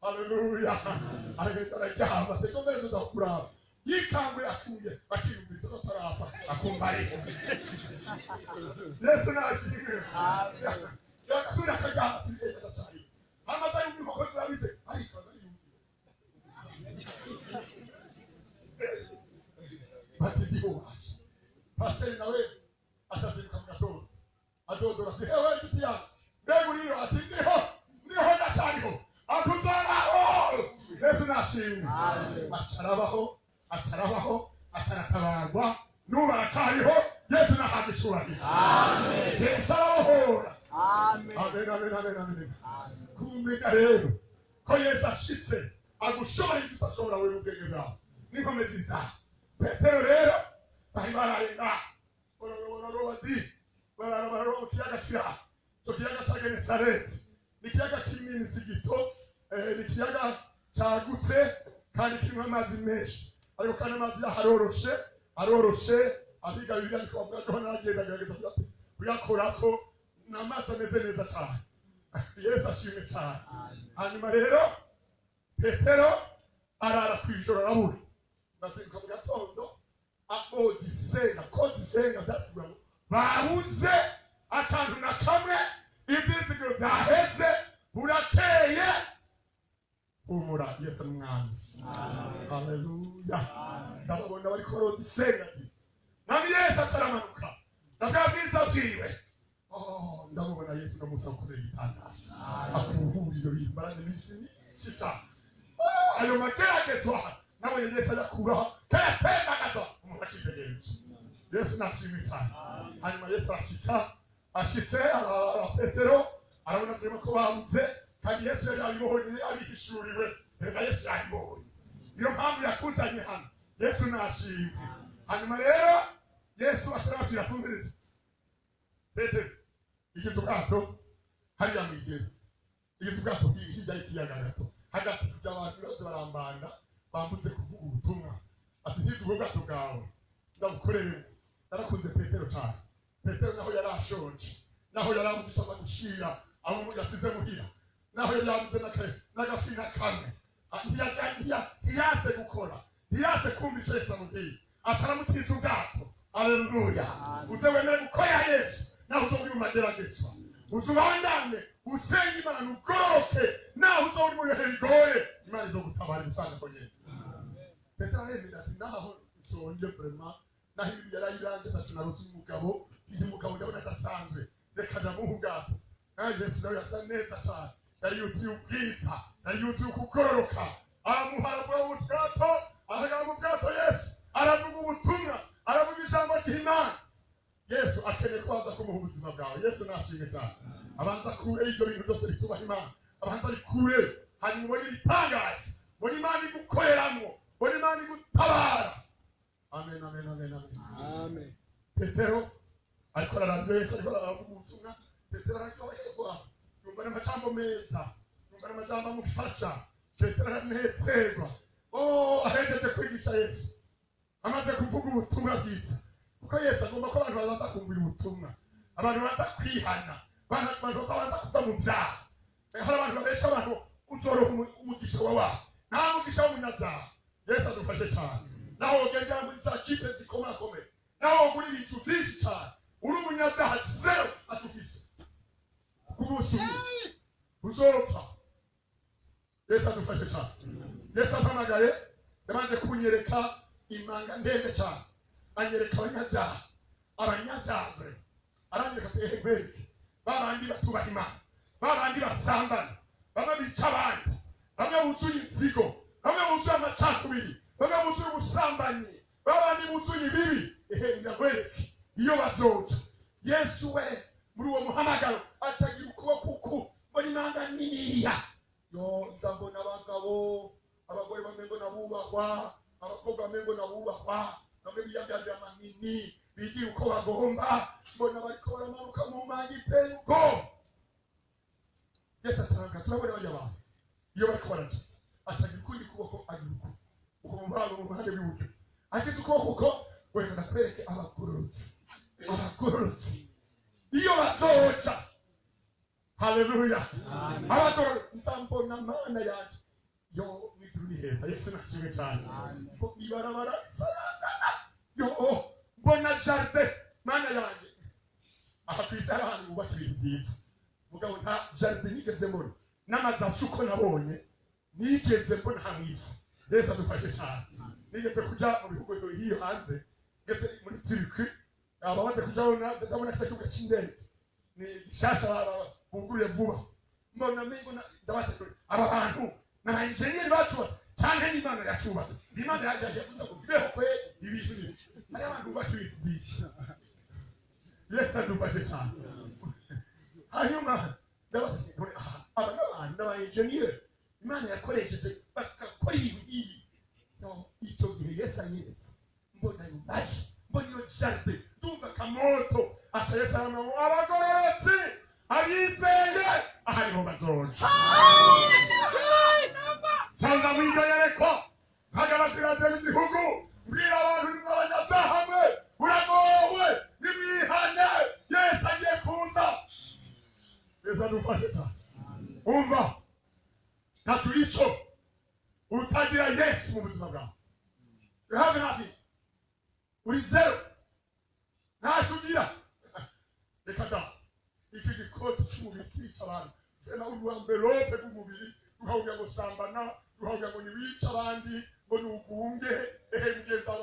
Haleluya. Aragenda araryama, ati ko mbere tuza kuraba. Yikanguye akuye akiyumviriza ko atarapfa akumva ariho. Yesu nashimwe. Yagasubira akaryama ati reka ndacariho. Hamaze yumva inkoko zirabize arikanga yumvira. Bati ndiho waje. Pasiteri nawe asazinduka mu gatondo adodora ati hewe inshuti yanjye mbega uriyo ati ndiho ndiho ndacariho atuzoraho. Yesu nashimwe. Acarabaho acarabaho acaratabarwa n'ubu aracariho. Yesu nahabwa icubahiro. Yesu arabohora. Amen amen amen amen. Kumenya rero ko Yesu ashitse agushobora ibyo udashobora wewe ubwenge bwawe n'inkomezi zawe. Petero rero bari bararenga bararoba di bararoba mu kiyaga kiraha. Icyo kiyaga cya Genesareti ni ikiyaga kinini si gito, ni ikiyaga cyagutse kandi kirimo amazi menshi, ariko kandi amazi yaho aroroshe aroroshe. Abiga Bibiliya niko bavuga ko naragenda gerageza kuyakorako, ni amazi ameze neza cyane. Yesu ashimwe cyane. Hanyuma rero Petero arara ku ijoro arabura, bazinduka mu gatondo aboza isenga koza isenga byasigura ngo babuze akantu na kamwe, ibyizigiro byaheze, burakeye. Humura, Yesu ni umwanzi. Haleluya. Ndababona bariko baroza isenga nami Yesu acaramanuka na bwa bwiza bwiwe. Oh, ndamubona Yesu no musa gukorera ibitangaza akuhura ibyo bintu maranye iminsi myinshi cyane. Ayo mageragezwa nabonye Yesu ayakuraho kayatembagaza umuntu akitegereza. Yesu nashimwe cyane. Hanyuma Yesu arashika ashitse arara Petero arabona turimo ko babuze, kandi Yesu yari abibonye abihishuriwe. Reka Yesu yabibonye, niyo mpamvu yakuzanye hano. Yesu nashimwe. Hanyuma rero Yesu atarababwira atumviriza Petero igize ubwato hariya mu igero, igize ubwato hirya y'ikiyaga gato hagati kugira abantu bose barambanda bambutse kuvuga ubutumwa. Ati ntize ubwo bwato bwawe ndabukorere. Narakunze Petero cyane. Petero naho yari ashonje, naho yari abuze icyo aza gushira abo yasize muhira, naho yari yabuze n'agafi na kamwe, ntiyase gukora, ntiyase kumva icyo Yesu amubwiye, acaramutiza ubwato. Haleluya. Uze wemere gukora Yesu naho uzoba uri mu mageragezwa, uze ubandanye usenge Imana ugororoke, naho uzoba uri mu bihe bigoye Imana izogutabara igusanga ko nyene. Petero aremera ati naho nshonje vraiment, naho ibi yarayiranze ntacyo naroze umugabo, uyu mugabo ndabona adasanzwe, reka ndamuha ubwato. Kandi Yesu nawe yasa neza cyane, yari yuzuye ubwiza, yari yuzuye ukugororoka, aramuha aravuga mu bwato, ahagarara mu bwato. Yesu aravuga ubutumwa, aravuga ijambo ry'Imana. Yesu akeneye ko baza kumuha ubuzima bwawe. Yesu nashimwe cyane. Abanza akure ibyo bintu byose bitubaha Imana, abanza abikure, hanyuma ubone ibitangaza, ubone Imana igukoreramo, ubone Imana igutabara. Amen amen amen amen. Amen. Petero ariko ararabya Yesu ariko aravuga ubutumwa. Petero araryoherwa, yumva n'amajambo meza, yumva n'amajambo amufasha. Petero aranezerwa. Oh, ahejeje kwigisha Yesu, amaze kuvuga ubutumwa bwiza, kuko Yesu agomba ko abantu baza kumvira ubutumwa, abantu baza kwihana, abantu baza kuva mu byaha. Hari abantu babesha abantu uzoroha umugisha wawe, nta mugisha w'umunyabyaha. Yesu adufashe cyane. Naho ugendera muri za kipe zikomakomeye, naho ugura ibintu byinshi cyane, uri umunyabyaha zero atufise ku munsi umwe uzopfa. Yesu adufashe cyane. Yesu ampamagaye yabanje kunyereka imanga ndende cyane, anyereka abanyabyaha, abanyabyaha aranyereka ati ehe nkwereke ba bandi batubaha Imana, ba bandi basambana, bamwe bica abandi, bamwe buzuye inzigo, bamwe buzuye amacakubiri, bamwe buzuye ubusambanyi, ba bandi buzuye ibibi, ehe ndakwereke iyo bazoca. Yesu we muri uwo muhamagaro acagira ukuboko uku, mbona imanga niniya yo, ndabona abagabo, abagore bamwe ngo nabubahwa, abakobwa bamwe ngo nabubahwa, bamwe biyambarira amanini bigira uko bagomba, mbona bariko baramanuka mu manga iteye ubwoba. Yesu atanga turabona bariya bantu iyo bariko baraca, acagira ukundi kuboko, agira uku uko mu ruhande rw'iburyo, agize ukuboko uko, ngo reka ndakwereke abagororotsi, abagororotsi iyo bazoca. Haleluya. Abagororotsi nzambona Mana yanjye yo mw'ijuru ni heza. neza. Yesu nashimwe cyane. Ko ibarabara risarangana, yo mbona jardin. Mana yanjye, aha ku isi hari ahantu bubaka ibintu byiza, mugabo nta jardin nigeze mbona n'amazu asa uko nabonye nigeze mbona aha mu isi. Yesu adufashe cyane. Nigeze kuja mu bihugu hiyo hanze, ngeze muri Turki, abamaze kujaho ndabona kiriya kibuga cy'indege ni gishasha buguruye vuba. Mbona mengo ndabaza, aba bantu ni aba enjeniyeri bacubatse cyangwa n'Imana yacubatse? Imana yavuze ngo bibeho kwe ibintu ni hari abantu bubaka ibintu byinshi. Yesu adufashe cyane. Hanyuma ndabaza, none aha, aba n'abantu n'aba enjeniyeri Imana yakoresheje bagakora ibintu nk'ibi? No, icyo gihe Yesu anyeretse, mbona ayo mazu, mbona iyo jardin, ndumva akamoto. Aca Yesu arambwira ngo abagororotsi, abizeye, aha niho bazoja. Cyangwa mwiga yereko mpagaragiraje igihugu, mbwira abantu ni abanyabyaha mwe, uragowe, nimwihane, Yesu agiye kuza. Yesu adufashe cyane. Umva, ntacyo icyo utagira Yesu mu buzima bwawe, you have nothing, uri zero, ntacyo ugira. Reka da, iki gikoti cy'umubiri kwica abantu tena, uruamvelope rw'umubiri ruhawugira ngo sambana, ruhawugira ngo niwice abandi, ngo nugunge ehe mugeza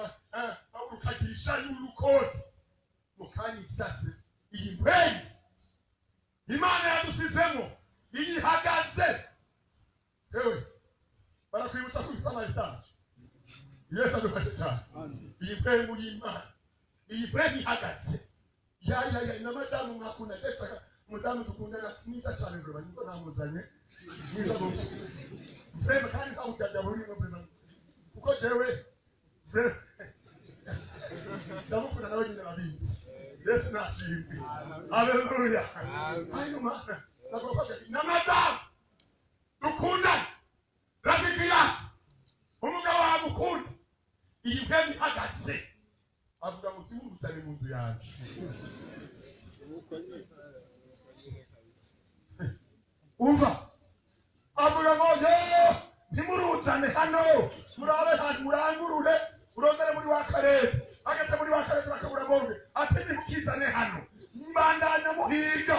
rukagisha n'urukoti mu kanya isase. Iyi mpeni Imana yadusizemo iyihagaze, ewe barakwibutsa ko ufite amayetaje. Yesu adufashe cyane. Iyi mpemu y'Imana, iyi mpemu ihagaze, ya ya ya, na madamu mwakunda ndetse umudamu dukundana mwiza cyane, ngo niko namuzanye, mwiza gose vraiment, kandi nta bujyajya burimo vraiment, kuko jewe vraiment ndamukunda, nawe nyine arabizi. Yesu nashimwe, haleluya. Hanyuma ndavuga ati na madamu dukundana, rafiki yako, umugabo wawe ukunda, iyi mpemu ihagaze, avuga ngo tumurutane mu nzu yanjye. Umva, avuga ngo yo ntimuruzane hano, murabe hano, murangurure, urondere muri wa karere. Ageze muri wa karere bakabura bombe, ati ntimukizane hano, mbandanya muhiga.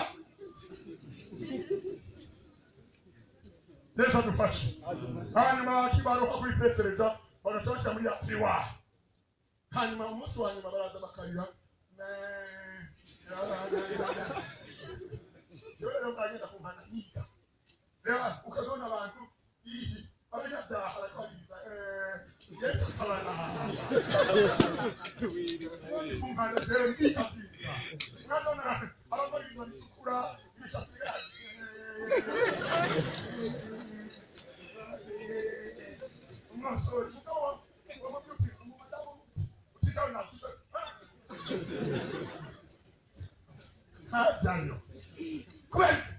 Yesu adufashe. Hanyuma bakibaruka kuri pesereza, bagaca bashyira muri ya tiwa. Hanyuma umunsi wa nyuma baraza bakarira. Rero rero bagenda kumpana higa rero ukazona abantu ihi abanyabyaha bariko bariza, Yesu akabana kumpana jewe ndiga byiza, ukazona abakora ibintu bitukura, imishatsi, umusore mugabo wamubyutse umudamu utitawe nakuze ntajyayo kubera iki?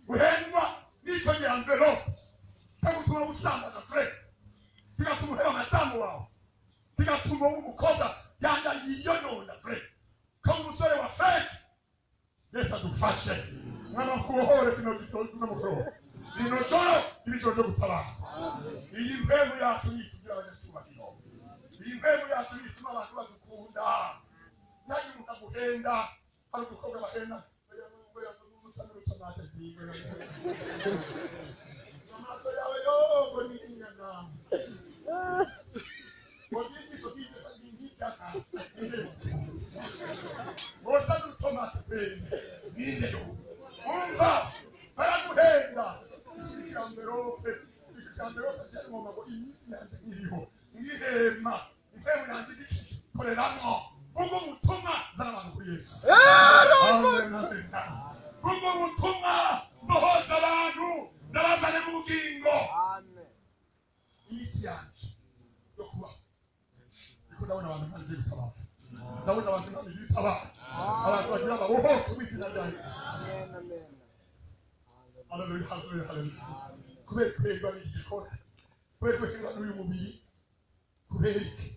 Uhendwa n'icyo gihe envelope kagutuma usambana fure, kigatuma uheba madamu wawe, kigatuma umukobwa yanga yiyonona fure, kaba umusore wa fake. Yesu adufashe. Mwana kubohore kino gitondo mukoroba, rino joro ibijoro byo gutabara. Iyi mpemu yacu nitugira abanyacyubahiro, iyi mpemu yacu nituma abantu badukunda. Ntihagire umuntu aguhenda. Hari udukobwa bahenda musa n'urutomate, amaso yawe yogo ni inyana, ngo byigiso nk'ibyaka musa n'urutomate kwene ninde yo. Umva, baraguhenda. Iki cyamberope, iki cyamberope byari ngombwa ngo iminsi yanjye iriho ngihema, impemu yanjye igikoreramwo. Ubwo butumwa, zana abantu kuri Yesu. Amen, amen. Ubwo butumwa, mbohoza abantu, ndabazane mu bugingo. Iminsi yanjye yo kubaho ndiko ndabona abantu Imana igiye gutabara, ndabona abantu Imana igiye gutabara, abantu bagira babohoke mu izina rya Yesu. Haleluya, haleluya, haleluya. Kubera kuberwa n'igikora, kubera kuberwa n'uyu mubiri, kubera iki?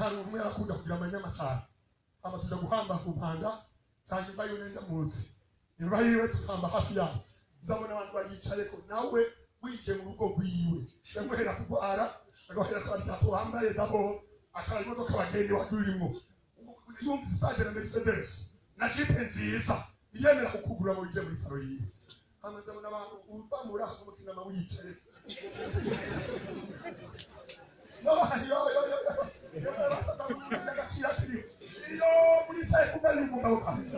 Hari umwe arakunda kugira amanyama cyane, hama tuja guhamba ku mpanga, nsanga imva yiwe nenda munsi imva yiwe, tukamba hafi yaho, nzabona abantu bayicayeko nawe. Winjiye mu rugo rwiwe, yaguhera kurwara, agahera kwa wambaye dabo, akaba imodoka bagende waturimo. Yumvise utaje na Mercedes na Jeep nziza, yemera kukugura ngo ujye muri salo yiwe. Hano ndabona abantu ubamura kumukina ma wicaye. No, yo yo yo yo. Iyo muricaye kugali umugabo kandi.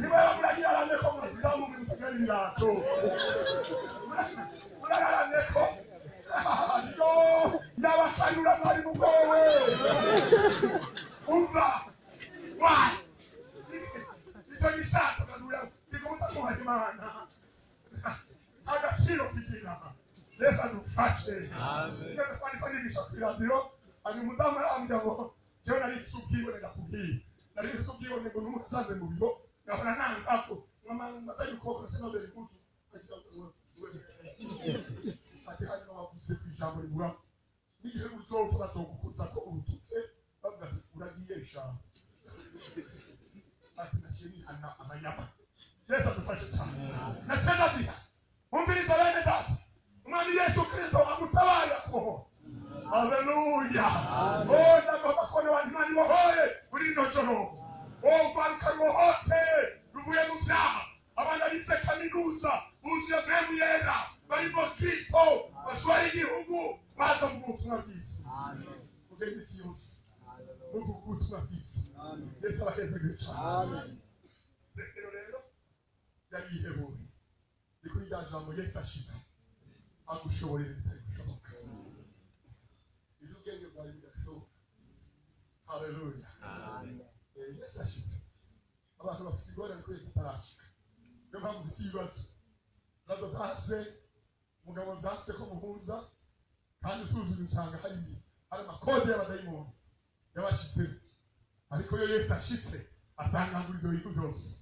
Niba muragirane ko murazidamu mutagali birato. Murarane ko yo yabakanyura mwari mugowe. Umva. Wa. Icyo nishaka kanura ndikubuza kuha Imana. Agaciro kigira. Yesu adufashe. Amen. Kwani kwani nishakira hanyuma umudamu arambwira ngo jewe nari mfise ubwibone ndakubwiye, nari mfise ubwibone ngo numusanze mu biro ngahora nangako nkamata yuko sinodera impuzu ati hanyuma wavuze ku ijambo ribura n'igihe uzopfa bazogukuza ko urutuke bavuga ati uragiye ijambo ati naciye nihana amanyama. Yesu adufashe cyane. Naciye ndaziha umviriza bene data, Umwami Yesu Kristo amutabara kubohora. Haleluya. Oh, ndagomba kubona abantu Imana ibohoye muri rino joro. Oh, urwaruka rubohotse ruvuye mu byaha, abana bize kaminuza buzuye mpemu yera, barimo Kristo, bashora igihugu, baza mu butumwa bwiza. Mugende isi yose muvuga ubutumwa bwiza. Yesu abahezagire cyane. Petero rero yari yihebuye, ni kuri rya jambo Yesu ashitse agushoborera ibitari gushoboka. Ubwenge bwawe bidashoboka. Haleluya. Yesu ashitse abantu bafise ingorane ko Yesu atarashika. Niyo mpamvu mfise ibibazo, ibibazo vyase umugabo vyase ko muhuza, kandi usuzumye usanga hari amakode y'abadayimoni yabashitsemo. Ariko iyo Yesu ashitse asangangura ivyo bintu vyose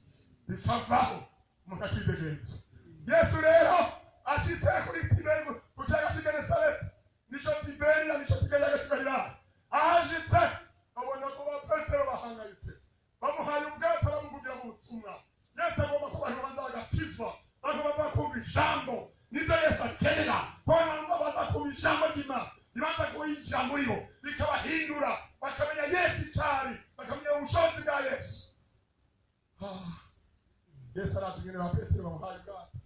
bikavaho, umuntu akidegemvya. Yesu rero ashitse kuri Tiberi ku kiyaga c'i Genesareti, nico Tiberiya, nico kiyaga c'i Galilaya. Ahashitse babona ko ba Petero bahangayitse, bamuhaye ubwato bamuvugira mu butumwa. Yesu agomba ko abantu baza bagakizwa, abantu baza kumva ijambo. Nivyo Yesu akenera, ko abantu baza kumva ijambo ry'Imana, ribanza kuyinjira muri bo rikabahindura, bakamenya Yesu icari, bakamenya ubushobozi bwa Yesu. Yesu araje ingene ba Petero bamuhaye ubwato,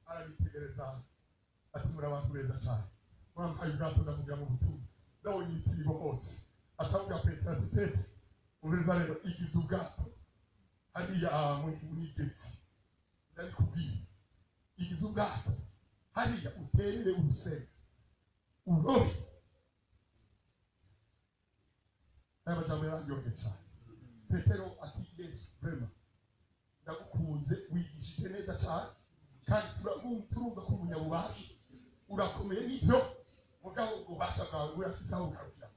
arabitegereza ati muri abantu beza cyane, mwampaye ubwato ndamugira mu butumwa, ndabonye ibiti bibohotse. Acavuga Petero ati Petero, umviriza rero, igize ubwato hariya mwigezi, ndabikubwiye, igize ubwato hariya uterere urusenga urobe. Aya majambo yararyoheye cyane. Petero ati Yesu vrema ndagukunze, wigishije neza cyane, kandi turumva ko umunyabubasha urakomeye n'ivyo, mugabo ububasha bwawe burafise aho bugarukira.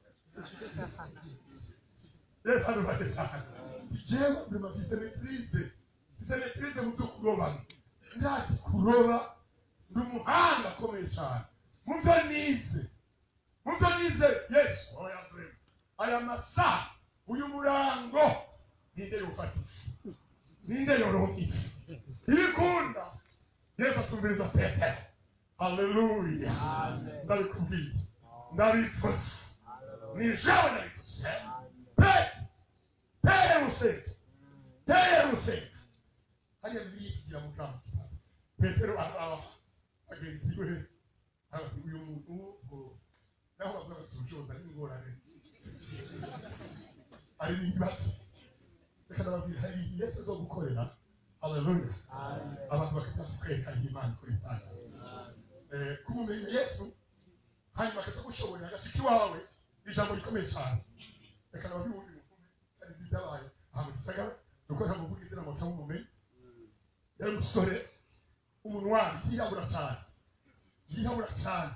Yesu adufashe cyane. Jewe vrema mfise maîtrise, mfise maîtrise mu vyo kuroba, ndazi kuroba, ndi umuhanga akomeye cyane mu vyo nize, mu vyo nize. Yesu oya vrema, aya masaha uyu murango ninde yofata ifi, ninde yoronka ifi ibikunda? Yesu atumviriza Petero. Haleluya. Ndabikubwiye, ndabivuze, ni jewe ndabivuze. Petero, tere rusenga, tere rusenga. Hariya Bibiliya itugira mu jambo. Petero araba bagenzi be, ati uyu muntu ngo naho bavuga bati ubushobozi ari ingorane, ari n'ibibazo. Reka ndababwira, hari Yesu azo gukorera. Haleluya. Abantu bakakwereka Imana kuri Imana. Kumumenya Yesu hanyuma akatagushoborera agashika iwawe, ijambo rikomeye cyane. Reka ndababwira ubundi bukumi kandi byabaye aha mu gisagara, nuko ntabwo mvuga izina ngo ntamumumenye. Yari umusore umunwari, yirabura cyane, yirabura cyane,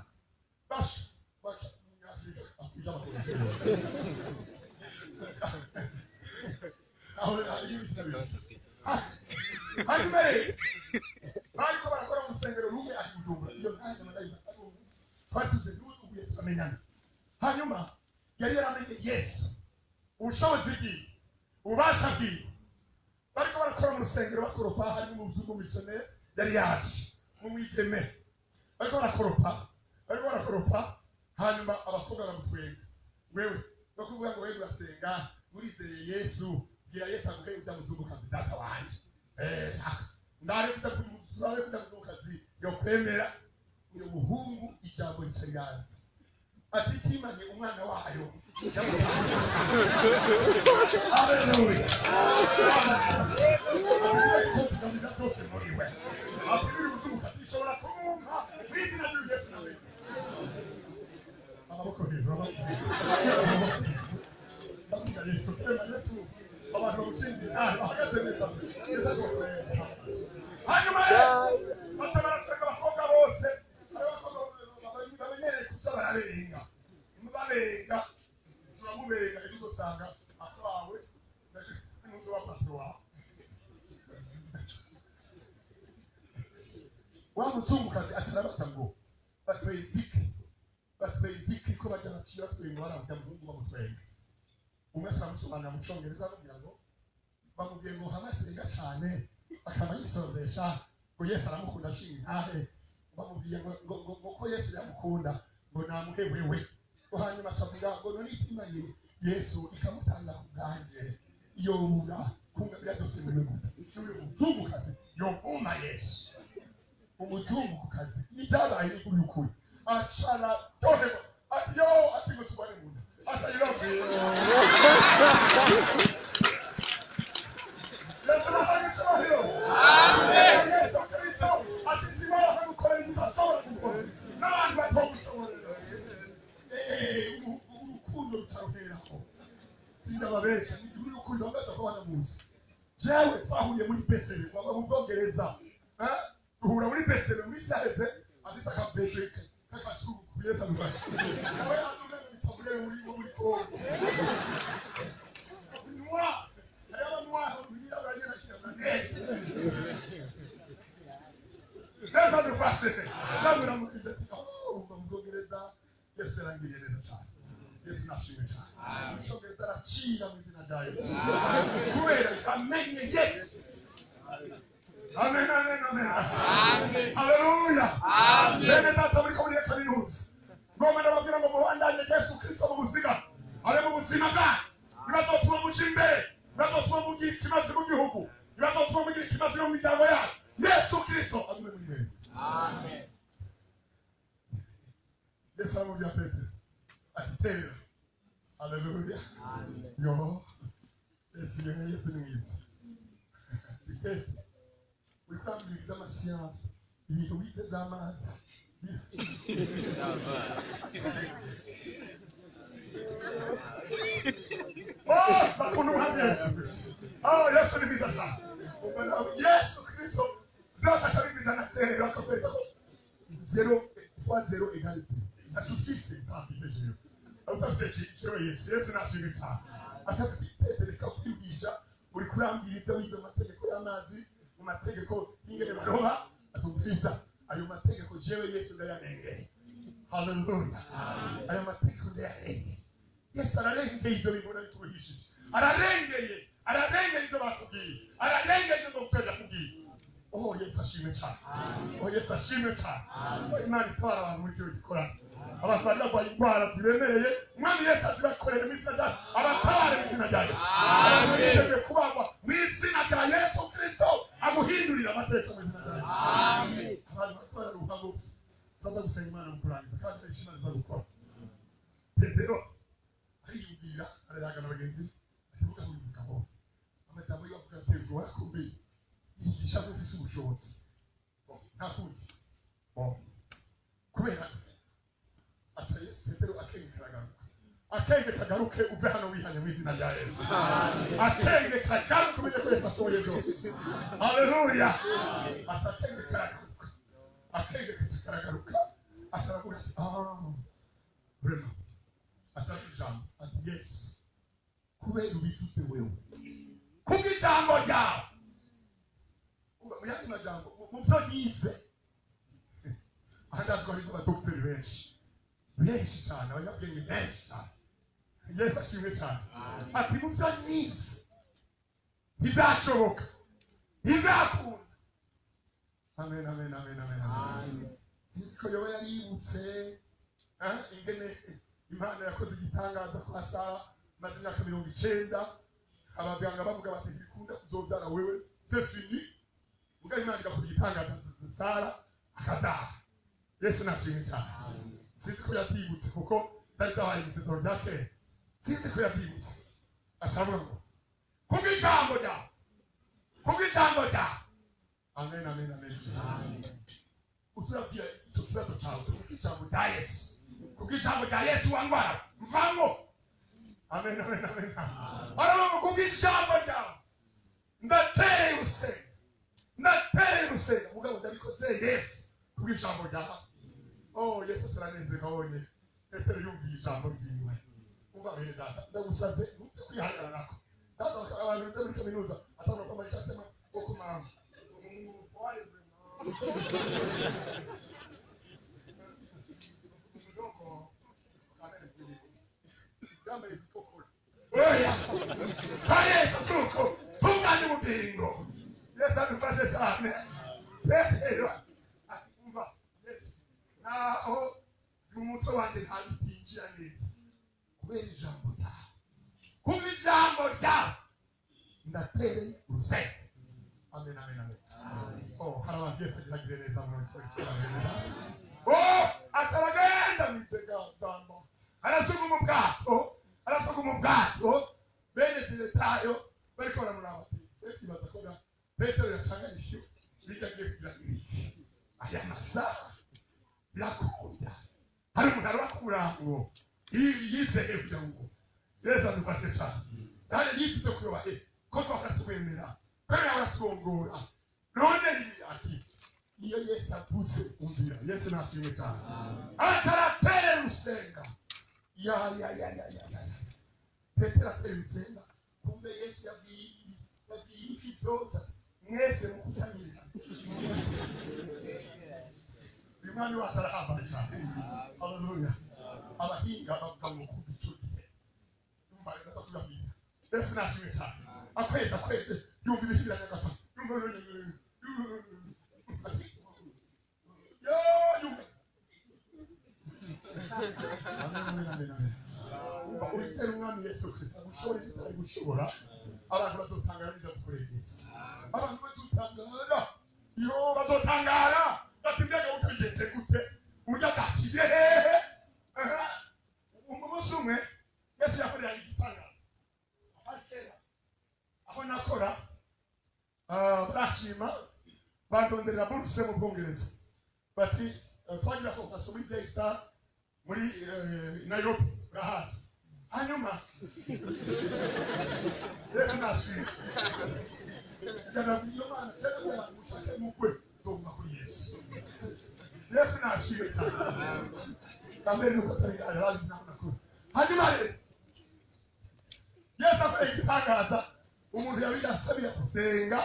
basha basha umunyafurika akwije amakuru. Aho hanyuma rero bariko barakora mu rusengero rumwe ari Bujumbura, iyo ntaje ndayifata twatuze n'ubuye turamenyana. Hanyuma yari yaramenye Yesu, ubushobozi bwiwe, ububasha bwiwe. Bariko barakora mu rusengero bakoropa, harimo umuzungu missionnaire yari yaje mu mwigeme. Bariko barakoropa hanyuma abakobwa baramutwenga wewe no kuvuga ngo wewe urasenga urizeye Yesu bwira Yesu aguhe ujya muzungukazi data wanje ndare kuja muzungukazi yo kwemera uyo muhungu ijambo rica riranze ati timanye umwana wayo. Haleluya. Hanyuma baca baratwenga abakobwa bose bamenyereye kuza barabenga babenga turamubenga ejo uzosanga atwawe n'undi wa patro wawe wa muzungukazi acarabata ngo batwenzike ko bajya baciye batwenga baravuga muhungu bamutwenga umwe aramusobanurira mu congereza amubwira ngo bamubwiye ngo hamwe asenga cane akaba yisonzesha ngo Yesu aramukunda ashinga intahe bamubwiye ngo ko Yesu yamukunda ngo namuhe wewe ngo hanyuma akavuga ngo none itimanye Yesu ikamutanga ku bwanje yobura kungabira byose muri we gute uyu muzungukazi yovuma Yesu umuzungukazi ibyabaye ni ukuri acara doheba ati yo ati ngo tubane mu nda ati I love you. Yesu ahabwe icyubahiro. Amen. Yesu Kristo ashize imana akagukorera ibyo udashobora gukora n'abandi batagushobora. Urukundo rutaruheraho sindababesha ni urukundo bamaze kuba banamuzi. Jewe twahuriye muri Besere waba mu Bwongereza duhura muri Besere muri Saheze afite akabebe k'akazungu Yesu aduhaye nawe aduhaye bitabure muri Kongo noir hariho noir neza dufashe cyangwa ati oh mu Bwongereza Yesu yarangiriye neza cyane Yesu nashimwe cyane Icyongereza aracira mu izina rya Yesu kubera amenye Yesu. Amen, amen, amen. Haleluya. Bene data muri ko muri kaminuza ngoma ndababwira ngo mubandanye Yesu Kristo mu buzima ari mu buzima bwanyu ntibazotuma muja imbere ntibazotuma mugira ikibazo mu gihugu ntibazotuma mugira ikibazo mu miryango yanyu Yesu Kristo agume muri mwebwe. Amen. Yesu aramubwira Petero ati tera. Haleluya. Yo Yesu Yesu ni mwiza. Ati Petero uriko urambwira iby'amasiyansi ibintu wize by'amazi Oh, bakunda umwami Yesu. Oh, Yesu ni mwiza cyane. Yesu Kristo byose aca bimwiza na zero akakwereka ko 0 fois 0 égale 0. Ntacyo ufise ntafise jewe. Utafise jewe Yesu, Yesu nashimwe cyane. Aca ati reka kwigisha uri kurambwira ibyo wize mu mategeko y'amazi mu mategeko y'ingene baroba atumviriza ayo mategeko jewe Yesu ndayarengeye. Haleluya. Ayo mategeko ndayarengeye. Yesu ararengeye ibyo bibona bituruhishije. Ararengeye, ararengeye ibyo bakubwiye. Ararengeye ibyo dogiteri yakubwiye. Oh Yesu ashimwe cyane. Oh Yesu ashimwe cyane. Oh Imana itabara abantu muri icyo gikorano. Abantu bari barwaye indwara ziremereye, Umwami Yesu azibakorere mu izina rya abatabare mu izina rya Yesu. Abantu biteguye kubagwa mu izina rya Yesu Kristo amuhindurira amateka mu izina rya Yesu. Amen. Abantu bariko bararuha bose. Baza gusenga Imana mu kurangiza kandi hari icyo Imana iza gukora. Petero ariyumvira arayagana bagenzi be ati vuga uyu mugabo amajambo yo avuga ateye ubwoba arakomeye yigisha ko ufise ubushobozi nta kundi kubera aca Yesu Petero akenge karagaruka akenge kagaruke uve hano wihanye mu izina rya Yesu akenge kagaruke umenye ko Yesu ashoboye byose. Haleluya. Aca akenge karagaruka akenge karagaruka aca aravuga ati ah vraiment atari ijambo ati Yesu kubera ubivuze wewe kubw'ijambo ryawe mu yandi majambo mu byo yize aha ngaha harimo abadogiteri benshi benshi cyane abanyabwenge benshi cyane Yesu ashimwe cyane ati mu byo nize ntibashoboka ntibakunda. Amen, amen, amen, amen, amen. Sinzi ko yoba yaributse ingene Imana yakoze igitangaza kwa Sara maze imyaka 90, abaganga bavuga bati ntibikunda kuzobyara wewe, c'est fini. Muga Imana igakora igitangaza, Sara akazaha. Yesu nashimwe cyane. Sinzi ko yabyibutse kuko byari byabaye mu rya kera. Sinzi ko yabyibutse. Asabwa ngo kubw'ijambo ryawe, kubw'ijambo ryawe. Amen, amen, amen. Uturabwira icyo kibazo cyawe kubw'ijambo rya Yesu, kubw'ijambo rya Yesu wangwara mvamo. Amen, amen, amen. Aravuga kubw'ijambo ryawe ndatereye urusenga, ndatereye urusenga. Mugabo ndabikoze Yesu kubw'ijambo ryawe. Oh, Yesu turanezerwa abonye Petero yumviye ijambo ryiwe. Umva bene data, ndagusabye ntuze kwihagararako. Data abantu bize muri kaminuza atanga kwambara ishati y'amaboko maremare. Oya, kwa Yesu suko tunganye ubugingo. Yesu adufashe cyane. Petero umva Yesu naho umutwe wanjye ntabitinjira neza kubera ijambo ryawe, kuba ijambo ryawe ndatereye urusenge. Amen, amen, amen. Oh, hari abantu Yesu agiragire neza muri. Oh, ataragenda mwitegambo, arasuguma ubwato, arasuguma ubwato. Bene Zebetayo bariko baramuraba bati bekibaza ko Petero yacanganyije bijya agiye kugira ibiki aya masaha birakunda. Hari umuntu arakura ngo yizeye kugira ngo Yesu adufashe cyane. Kandi yizize kuyoba ko twakatwemera kandi aratwongora. None ibi ati iyo Yesu avutse umvira Yesu nashimwe cyane. Acaratera urusenga ya ya ya ya ya ya. Petero atera urusenga, kumbe Yesu yabwiye ifi byose mwese mukusanyirira. Uyu mwami wacu arahambaye cyane. Haleluya. Abahinga bavuga ngo kumva ico gihe Yesu nashimwe cyane. Akwezi akwezi yumva ibisi biranyagata, yumva yo yumva. Amen, amen, amen. Uwizera umwami Yesu Kristo agushobora icyo utari gushobora. Abantu bazotangara biza gukorera Yesu. Abantu bazotangara, yo bazotangara bati mbega utabigenze gute, uburyo atashiye hehe. Umunsi umwe Yesu yakorera igitangaza kera aho nakora, barashima bandonderera buruse mu Bwongereza bati twagira formation muri Daystar muri Nairobi urahazi. Hanyuma rero nashima yanabwiye Imana cyangwa abantu mushake mugwe tuguma kuri Yesu. Yesu nashimwe cyane. Kamere nuko atari arazi naho nakora. Hanyuma rero Yesu akora igitangaza. Umuntu yari yasabiye gusenga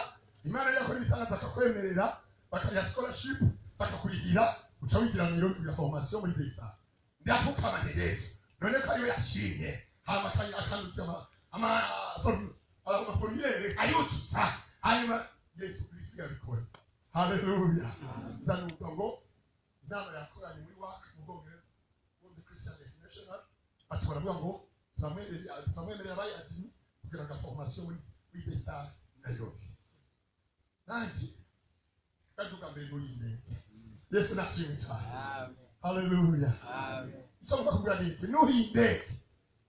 Imana yakora ibitangaza akakwemerera, bakajya scholarship bakakurihira, uca wigira Nairobi kugira formation muri Daystar. Ndapfukama nti Yesu none ko ariwe yashimye, hama akandika amaformulaire ayuzuza, hanyuma Yesu Kristo yabikora. Haleluya. Nzanumva ngo inama yakoranye muri WAC mu Bwongereza, World Christian International, bati baravuga ngo turamwemerera abayadini kugira ngo formation muri Daystar Nairobi. Nanjye kandi ubwa mbere muri indege. Yesu nashimwe cyane. Haleluya. Icyo ngomba kugira ni iki, nuriye indege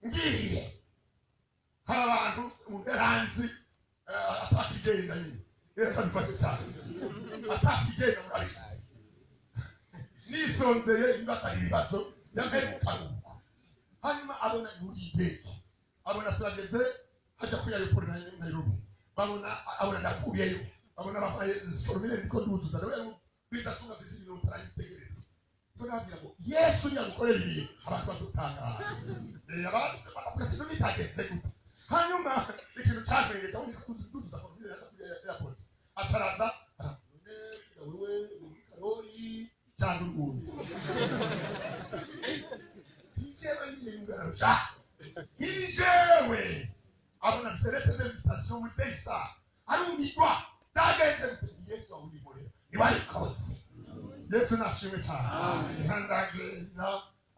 ngiye hari abantu umuteranzi atakigenda nyine. Yesu adufashe cyane. Atakigenda murabizi. Nisonzeye ibibazo ari ibibazo yambaye mu karuhuko. Hanyuma abona yuriye indege, abona turageze hajya kuri aeroport Nairobi, babona abona ndakuyeyo, babona babaye formulaire niko nduzuza ndavuga biza tunga visi ibintu utarayitegereza. Niko nababwira ngo Yesu niyagukorera ibintu abantu bazotangara. Abantu baravuga ati none itagenze gute. Hanyuma ikintu cyantwereka aho niko nduzuza formulaire ajya kuri airport, acaraza none wewe uri Karori cyangwa urwundi. Njyewe nyine yungararusha njyewe abona serete d'invitation muri Daystar arumirwa. Byagenze gute? Yesu awurikorera nibarikoze. Yesu nashimwe cyane. Ndagenda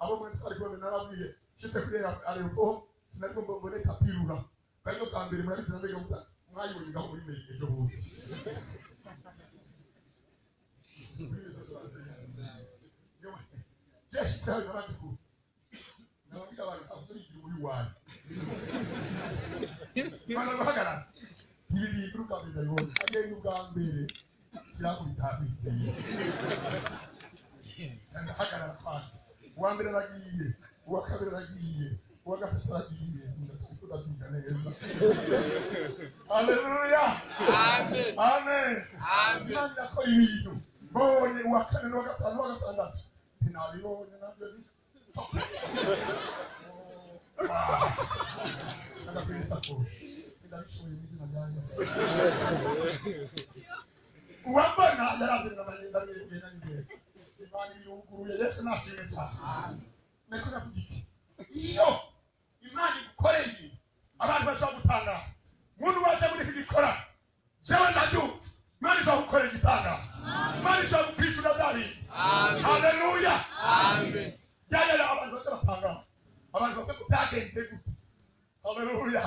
abo muri twari kumwe narabwiye nshitse kuri aéroport sinari ngo mbone tapirura kandi bwa mbere murabizi nambega mwayibonye ngaho muri meri ejo bundi. Yashitse aho nabandi ku nababwira abantu ntabwo uri wawe bana bahagarara ibi bintu ubwa mbere ndabibonye agenda ubwa mbere kirakubita hasi ndahagarara kwanza uwa mbere aragiye uwa kabiri aragiye uwa gatatu aragiye ndaturiko ndabyumva neza. Haleluya, amen, amen. Imana irakora ibintu. Mbonye uwa kane n'uwa gatanu n'uwa gatandatu ntinabibonye nabyo ndagakwira isakoshi ndabishoboye mu izina rya Yesu. Uwambona yarazanye ndamwegera n'imbere Imana yuguruye. Yesu nashimwe cyane. Niko navuga iki, iyo Imana igukoreye abantu bashobora gutangara. Muntu waje muri iki gikora jewe ndabyumva Imana ishobora gukorera igitangaza, Imana ishobora kukwishyura bya bintu. Haleluya, amen. Yaya abantu baza batangara, abantu bavuga ko byagenze gute. Haleluya,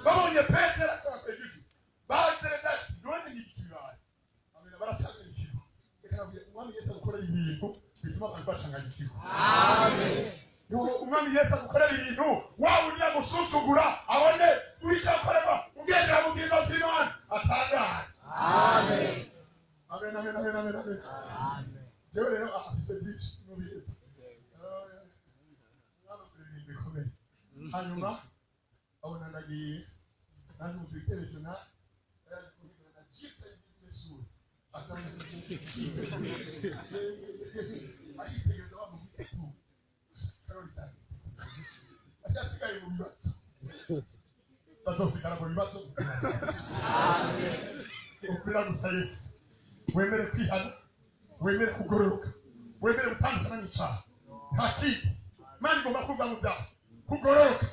babonye Petero akora kwegifu bazereda none ni ikibaye. Amen, baracanganyikirwa. Reka nabwire umwami Yesu agukorera ibintu bituma abantu bacanganyikirwa. Amen. Umwami Yesu agukorera ibintu wawe ujya gusuzugura abone uri cyakorerwa ugendera mu bwiza bw'Imana atangare. Amen, amen, amen, amen, amen, amen. Jewe rero afise byinshi n'ubiyezi ibintu bikomeye. Hanyuma abona ndagiye nanjye mu bitekerezo na na jipe y'isuri ayitegereza wa mugwitu karori acyasigaye mu bibazo bazosigara mu bibazo. Upira gusa Yesu wemere kwihana, wemere kugororoka, wemere gutandukana n'icyaha. Nta kindi Imana igomba kuva mu byaha kugororoka.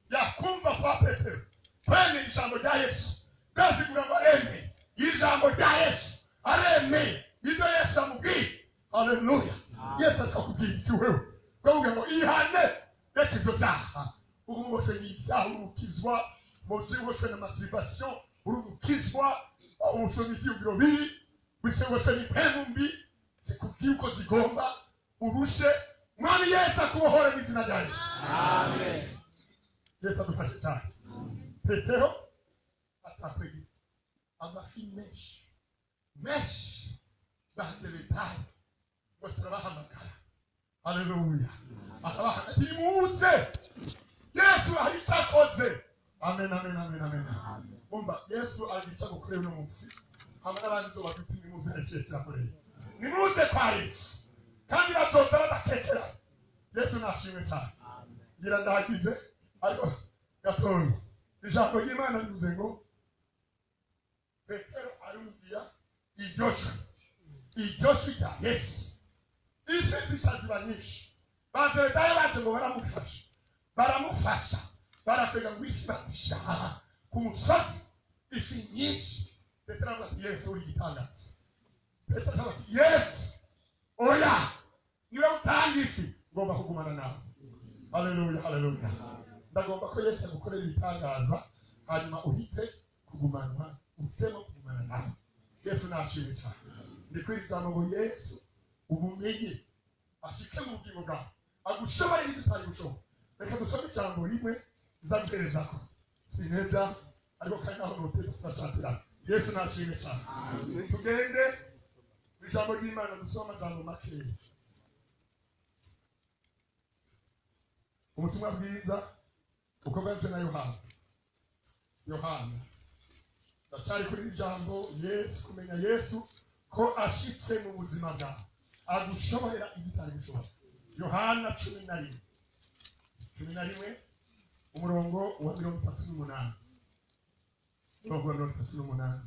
Yakumva kwa Petero kwemera ijambo rya Yesu bwasigura ngo aremeye ijambo rya Yesu, aremeye ibyo Yesu amubwiye. Haleluya, Yesu akakubwira iki wewe? Ukavuga ngo ihane reka ibyo byaha. Ubu bose ni ibyaha urukizwa bose na masturbation urukizwa ubusoma ibyiyumviro bibi bose ni impemu mbi zikubwiye uko zigomba urushe. Mwami Yesu akubohore mu izina rya Yesu. Amen. Yesu adufashe cyane. Petero atakwegera amafi menshi menshi bazebedayo ngo turabahamagara. Haleluya, akabahamagara nimuze Yesu hari icyo akoze. Amen, amen, amen, amen. Umva Yesu ari icyo agukoreye uno munsi hamwe n'abandi bafite nimuze hari icyo Yesu yakoreye. Nimuze kwa Yesu kandi bazoza badakekera. Yesu nashimwe cyane. Ngira ndahagize ariko gatoya ijambo ry'Imana rivuze ngo Petero arumvira iryo jwi rya Yesu. Ifi zica ziba nyinshi. Bazebedayo baje ngo baramufasha, baramufasha barakwega ngo ifi bazishyira ku musozi, ifi nyinshi. Petero aravuga ati Yesu uri igitangaza. Petero aravuga ati Yesu oya niwe utanga ifi ngomba kugumana nawe. Haleluya, haleluya. Ndagomba ko Yesu agukorera ibitangaza hanyuma uhite kugumanwa, uhitemo kugumana nawe. Yesu nashimwe cyane. Ndi kwira ijambo ngo Yesu ubumenye ashike mu bugingo bwawe agushobore ibyo utari gushobora. Reka dusome ijambo rimwe nzaguherezako sineda ariko kandi naho noteka turacatirana. Yesu nashimwe cyane. Tugende mu ijambo ry'Imana dusome amajambo makeya. Ubutumwa bwiza uko bwanditswe na Yohana. Yohana ndacyari kuri ijambo Yesu, kumenya Yesu ko ashitse mu buzima bwawe agushoborera ibyo utari gushobora. Yohana 11 umurongo wa 38. Umurongo wa 38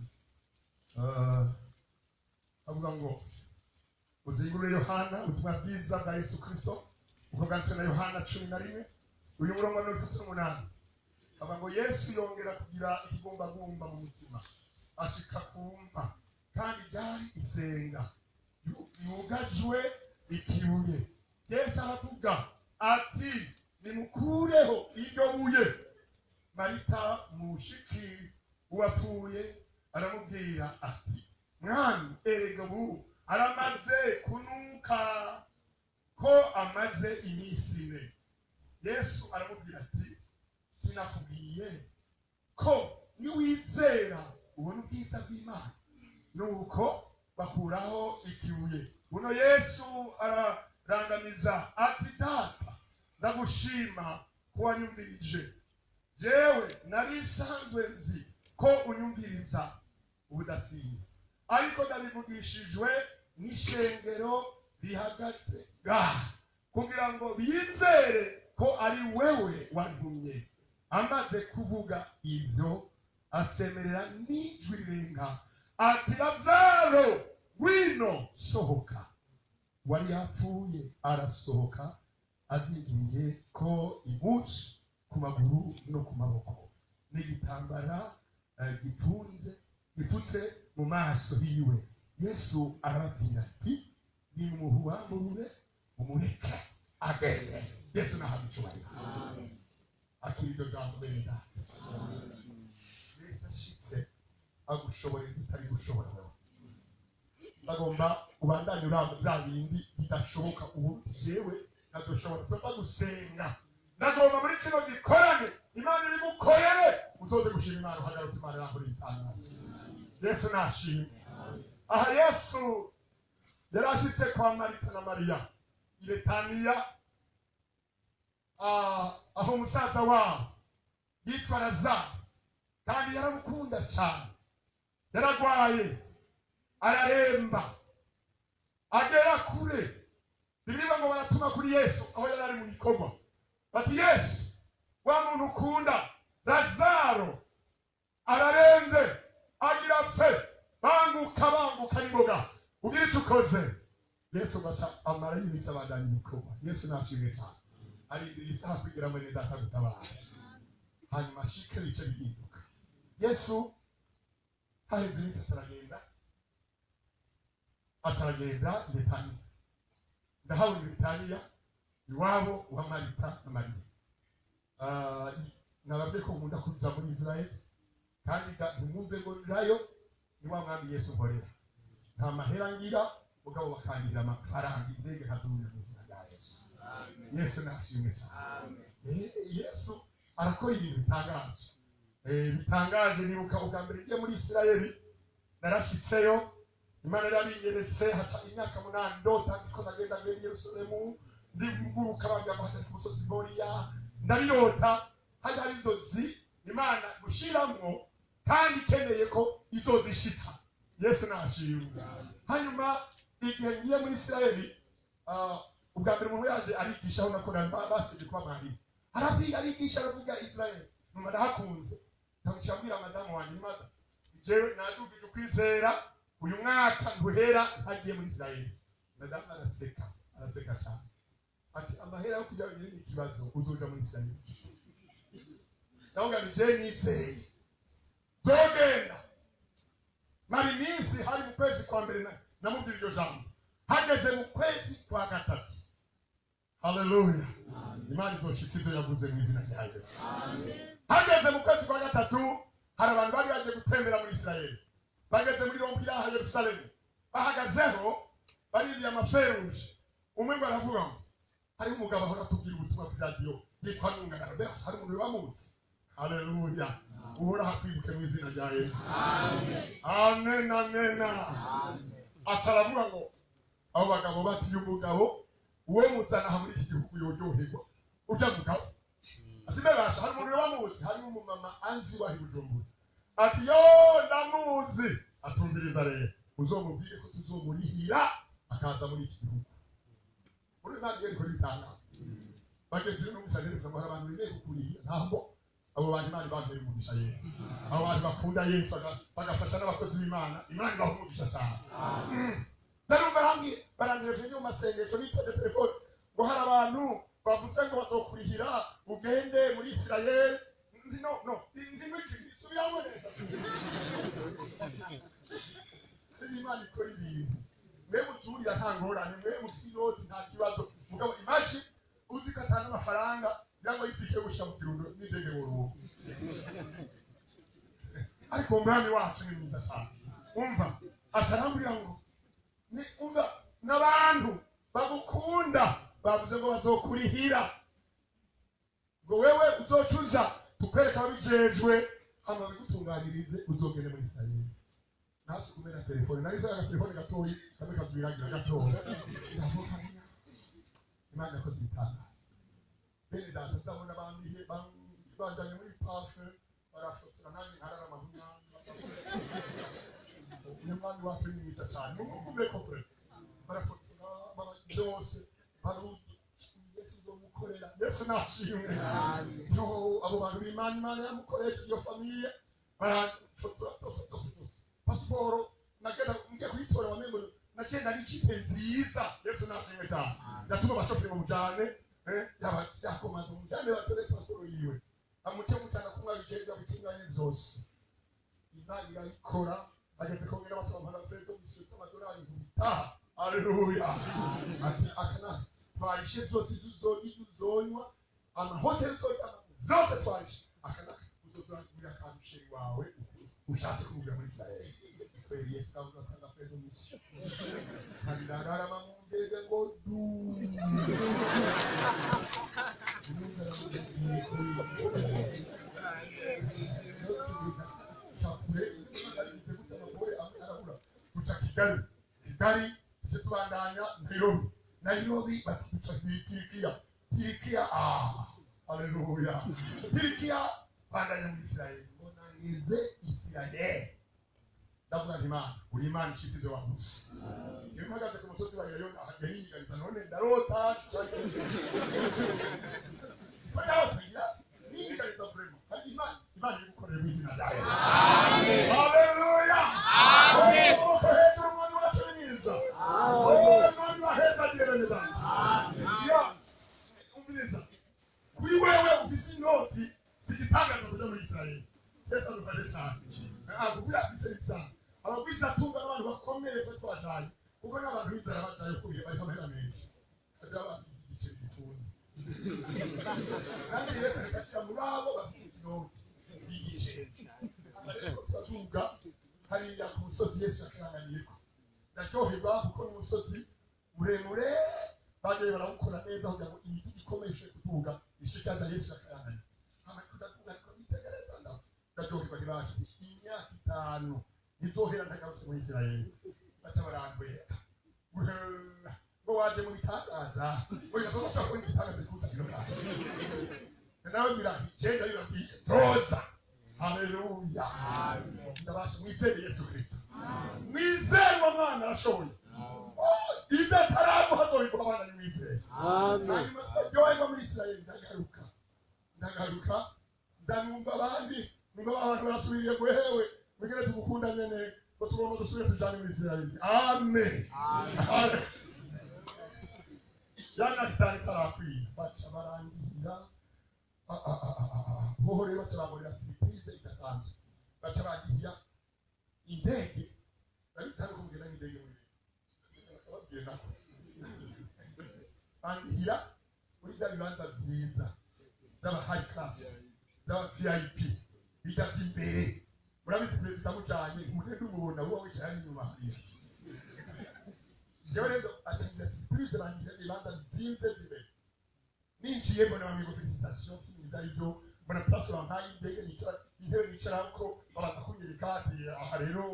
avuga ngo uzingurure Yohana ubutumwa bwiza bwa Yesu Kristo uko bwanditswe na Yohana 11 uyu murongo wa 38. Avuga ngo Yesu yongera kugira ikigumbagumba mu mutima ashika kumva kandi ryari isenga. Yugajwe ikibuye. Yesu aravuga ati nimukureho iryo buye. Marita mushiki uwapfuye aramubwira ati mwami, erega ubu aramaze kunuka ko amaze iminsi ine. Yesu aramubwira ati sinakubwiye ko niwizera ubona ubwiza bw'Imana? Nuko bakuraho ikibuye. Buno Yesu ararangamiza ati data, ndagushima ko wanyumvirije. Jewe nari nsanzwe nzi ko unyumviriza ubudasiba, ariko ndabivugishijwe n'ishengero rihagaze ngaha kugira ngo bizere ko ari wewe wantumye. Amaze kuvuga ibyo asemerera n'ijwi rirenga ati Lazaro, ngwino sohoka. Wari yapfuye arasohoka azingiriye ko impuzu ku maguru no ku maboko n'igitambara gifunze gipfutse mu maso hiwe. Yesu arababwira ati nimuhuwamburure umureke agende. Yesu nahabwe icyubahiro. Akira iryo jambo bene data. Yesu ashitse agushoborera ibitari gushobora wewe. Bagomba ubandanye uramba bya bindi bidashoboka ubu jewe ntadushobora. Tuva gusenga, ndagomba muri kino gikorane Imana iri gukorere uzoze gushima Imana uhagaruka Imana irangura ibitangaza. Yesu nashimwe. Aha Yesu yari ashitse kwa Marita na Mariya i Betaniya, aho umusaza wabo yitwa Lazaro, kandi yaramukunda cyane. Yaragwaye araremba agera kure. Bibiliya ngo baratuma kuri Yesu aho yari ari mu bikorwa, bati Yesu, wa muntu ukunda Lazaro ararembye agira apfe, banguka banguka n'imboga ugira icyo ukoze. Yesu baca amara y'iminsi abandanya ibikorwa. Yesu nashimwe cyane. Arindira isaha kugira ngo mwene data gutabara, hanyuma ashike bice bihinduka. Yesu haheze iminsi ataragenda i Betaniya. Ndahabona i Betaniya iwabo wa Marita na Mariya. Nababwiye ko nkunda kuja muri Israeli, kandi ntimwumve ngo njayo ni wa mwami Yesu nkorera. Nta mahera ngira, mugabo bakangirira amafaranga indege nkadurira mu izina rya Yesu. Yesu nashimwe cyane. Yesu arakora ibintu bitangaje. Bitangaje. Nibuka ubwa mbere ngiye muri Isirayeli, narashitseyo Imana yarabingeretse haca imyaka 8 ndota ndiko ndagenda ngenda i Yerusalemu, ndiguruka bambwira ngo hajya ku musozi Moriya, ndabirota. Hajya hari inzozi Imana gushiramwo kandi ikeneye ko izozishitsa. Yesu nashimwe. Hanyuma igihe ngiye muri Isirayeli, ubwa mbere umuntu yaje arigisha aho nakora basibye kuba mwarimu, aravyiga arigisha aravuga Isirayeli, numva ndahakunze. Ndamushira mbwira madamu wanjye, mada jewe nadugije ukwizera uyu mwaka ntuhera ntagiye muri Isirayeli. Madamu araseka, araseka cyane ati amahera yo kujya wenyine ni ikibazo, uzoja muri Isirayeli? Ndavuga nti jewe nizeye nzogenda. Mara iminsi hari mu kwezi kwa mbere namubwira iryo jambo, hageze mu kwezi kwa gatatu. Haleluya, Imana izoshitsa ibyo yavuze mu izina rya Yesu. Hageze mu kwezi kwa gatatu hari abantu bari bagiye gutembera muri Isirayeli, bageze muri rompira ya Yerusalemu, bahagazeho baririye amaferuje. Umwe ngo aravuga ngo hariho umugabo ahora atubwira ubutumwa kuri radiyo yitwa Nungana Robert, hari umuntu bamuzi. Haleluya, uhoraho akwibuke mu izina rya Yesu. Amen, amen. Aca aravuga ngo abo bagabo bati uyu mugabo uwo muzana aha muri iki gihugu yoryoherwa urya mugabo. Ati mbebasha hari umuntu bamuzi, harimo umumama anzi wahi Bujumbura. Ati yo ndamuzi. Atumviriza rero uzomubwire ko tuzomurihira akaza muri iki gihugu. Muri Imana igenda ikora ibitangaza. Bageze rero numvise rero ngo hari abantu bemeye kukurihira, ntabwo abo bantu Imana ibampera umugisha yera. Abo bantu bakunda Yesu bagafasha n'abakozi b'Imana, Imana ibaha umugisha cyane. Ndarumva hamwe barantereje mu masengesho bitavye telefone ngo hari abantu bavuze ngo bazokurihira ugende muri Isirayeli. No, no, ndimwiki subiramo neza. Imana ikora ibintu. Mwe muzurira nta ngorane, mwe mufise inoti nta kibazo. Mugabo imagine uzi ko atanga amafaranga cyangwa yitike gushika mu Kirundo n'indege mu. Ariko umwami wacu ni mwiza cyane. Umva, aca arambwira ngo ni umva n'abantu bagukunda bavuze ngo bazokurihira, ngo wewe uzocuza tukwereka ababijejwe hama babigutunganirize uzogende muri Isirayeli. Naje kumena telefone, nari nshaka telefone gatoyi kamwe kazwiragira gatoya. Ndavuga Imana yakoze ibitangaza. Bene data, ndabona bambihe banjanye muri pafe barafotora, nanjye nkararama nk'umwami. Uyu mwami wacu ni mwiza cyane, mumukumbe koko. Barafotora byose, baruzi Yesu nzomukorera. Yesu nashimwe. Yo, abo bantu b'Imana, Imana yamukoresha iyo famille, barafotora byose byose byose. Pasiporo nagenda ngiye kuyitora, wamengo nagenda n'ikipe nziza. Yesu nashimwe cyane. Yatuma abashoferi ngo mujane, yaba yakomanze mujane batore pasiporo yiwe, amuce mutana kumwa bigenda bitunganye byose. Imana irabikora. Ageze kongera batora amafrego misyo amadolari nkubitaha. Haleluya. Ati akana twarishe byose, ibyo uzonywa, amahoteli uzoryama, byose twarishe. Akana uzozuragurira akantu chéri wawe ushatse kumubwira muri Israel. Kweli Yesu kavuga kanga fredo misyo. Kandi ndararama mu ndege ngo du. Guca Kigali, Kigali tuje tubandanya Nairobi, Nairobi bati duca Tirikiya, Tirikiya, ah, haleluya, Tirikiya bandanya muri Israel. Ngo nageze Israel, ndavuga nti Imana, uri Imana ishitse ibyo wavuze. Iyo mpagaze ku musozi wa Elayono yariyiganiza, none ndarota, ndarota niyiganiza vraiment. Hari Imana, Imana iri gukorera mu izina rya Yesu. Haleluya. Amen. Hejuru umwami wacu ni mwiza. Umwami wa heza agiye bene data. Ya, umviriza. Kuri wewe ufise inoti si igitangaza kuja muri Israel. Yesu adufashe cyane. Ntabwo kuya afise ibisanga. Abagwizatunga n'abantu bakomeye twe twajanye, kuko n'abantu b'inzara bajayo kubira bariko amahera menshi. Hajya bafite igiceri gitunze. Kandi Yesu agashira muri abo bafite inoti y'igiceri. Ariko turaduga hariya ku musozi Yesu yakaranganyeko. Ndaryoherwa kuko ni umusozi muremure, bagiye barawukora neza kugira ngo imiduga ikomeye ishobore kuduga ishikaza Yesu yakaranganye. Hama tudaduga ariko nitegereza ndaryoherwa, ntibashe imyaka 5 ntizohera ntagarutse muri Israel. Baca barambwira ngo waje mu bitangaza, ngo bikazoza kubona igitangaza gikuza kino ngaho. Nawe ngira nti genda bibabwiye nzoza. Haleluya. Ndabasha mwizere Yesu Kristo. Mwizere uwo mwana arashoboye. Ibyo ataramuha azobiguha abana nimwizere. Hanyuma turaryoherwa muri Israel. Ndagaruka, ndagaruka nzanumva abandi, numva abantu barasubiriye ngo hewe mugere tugukunda nyene, ngo tugomba dusubire tujane muri Israel. Amen. Ya myaka 5 itarakwiye baca barangira. Hoho rero baca bankorera surprise idasanzwe, baca bangira indege. Ndabizi hano ko mugenda n'indege muri bakababwira nako bangira muri bya bibanza byiza by'aba high class, by'aba VIP, bijya by'imbere. Murabizi perezida mujanye mugende umubona uba wicaye hano inyuma hariya. Jewe rero atangira surprise, bangira ibibanza bizimvye by'imbere. Ninjiye mbona bambwira ngo félicitations, sinzi aribyo, mbona place bampaye, indege nicara, intebe nicarako, babanza kunyereka ati aha rero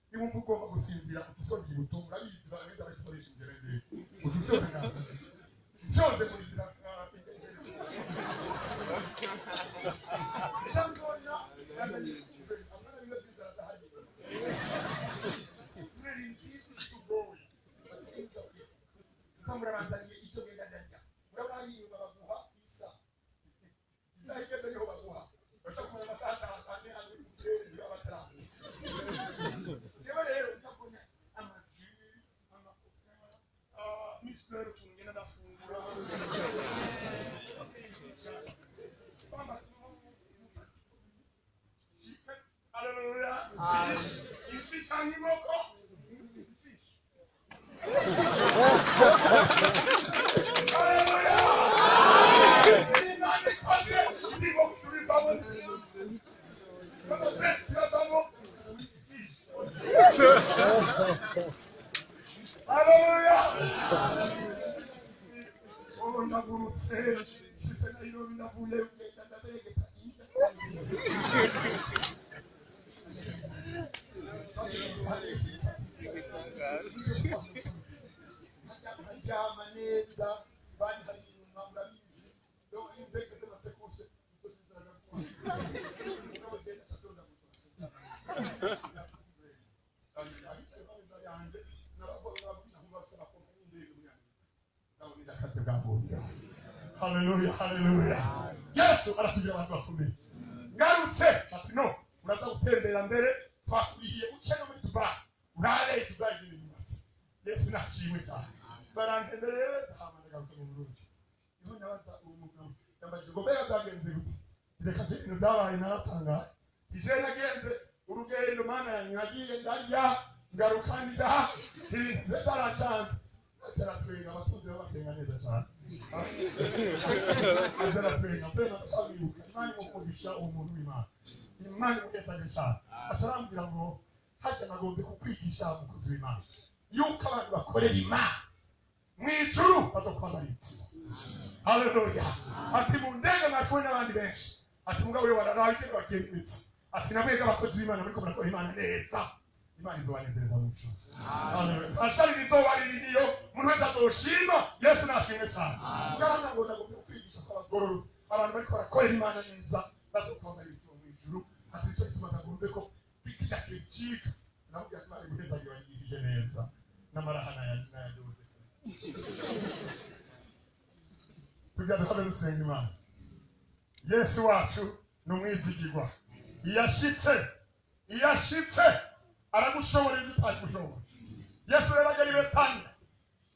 niba wumva ugomba gusinzira uca usonga ibuto. Murabizi bagenda bayikoresha imbere ndende, uca usonga ngaho nshonze muri nzira. Mbona amwana bino by'inzara adahari kubera nziza isugoye murabanzaniye icyo ngenda ndarya. Murabona hariya inyuma baguha isaha, isaha igeze niho baguha, bashobora kumara amasaha 5 4 hano mu kirere niba bataraguha. Jewe rero ndabona amaji, amakoka, misitori, utuntu ngenda ndafungura. Haleluya. Ifi cyangwa inkoko. Haleluya! Oh, ndagurutse nshitse Nairobi ndavuye ngenda ndaberegeta. Nkaryama neza, bandi hari inyuma murabizi, indege z'amasekuse. Haleluya, haleluya! Yesu aratugira abantu bakomeye. Ngarutse ati no uraza gutembera mbere, twakwiye uce no muri Dubai, urare Dubai nyine yubatse. Yesu nashimwe cyane. Barantemberera hama ndagaruka mu Burundi. Niho nabaza uwo mugabo, yambajije ngo mbega byagenze gute? Reka je, ibintu byabaye naratangaye. Ije nagenze urugendo, mana yanjye, nagiye ndarya, ngaruka nda, ibintu byaracanze. Aratwenga, abatunzi babatenga neza cyane. Aratwenga mbere ndashabibuka. Imana imukugisha uwo muntu w'Imana, Imana imuhezage cyane. Acarambwira ngo hajya nagombe kukwigisha, umukozi w'Imana, yuko abantu bakorera Imana mu ijuru bazokwambara ibitsina. Haleluya! Ati mu ndege mwari kumwe n'abandi benshi, ati mugabo we wararaye ibyo bagenzi, ati namwega abakozi b'Imana muriko murakora Imana neza, Imana izobanezereza mu ijuru. Ashari izuba ririyo, umuntu wese azoshima. Yesu nashimwe cyane. Mugabo ngo ndagomba kwigisha ko abagororotse, abantu bariko barakorera Imana neza, bazokwambara ibitsina mu ijuru. Ati nicyo gituma ndagombe ko kijya kicika. Namubwira ko Imana iguhezagiye, wanyigishije neza n'amarahana nayadoze. Tujya duhabe dusenga Imana. Yesu wacu ni umwizigirwa. Iyo ashitse, iyo ashitse aragushobora ibyo utagushobora. Yesu rero agera i Betaniya,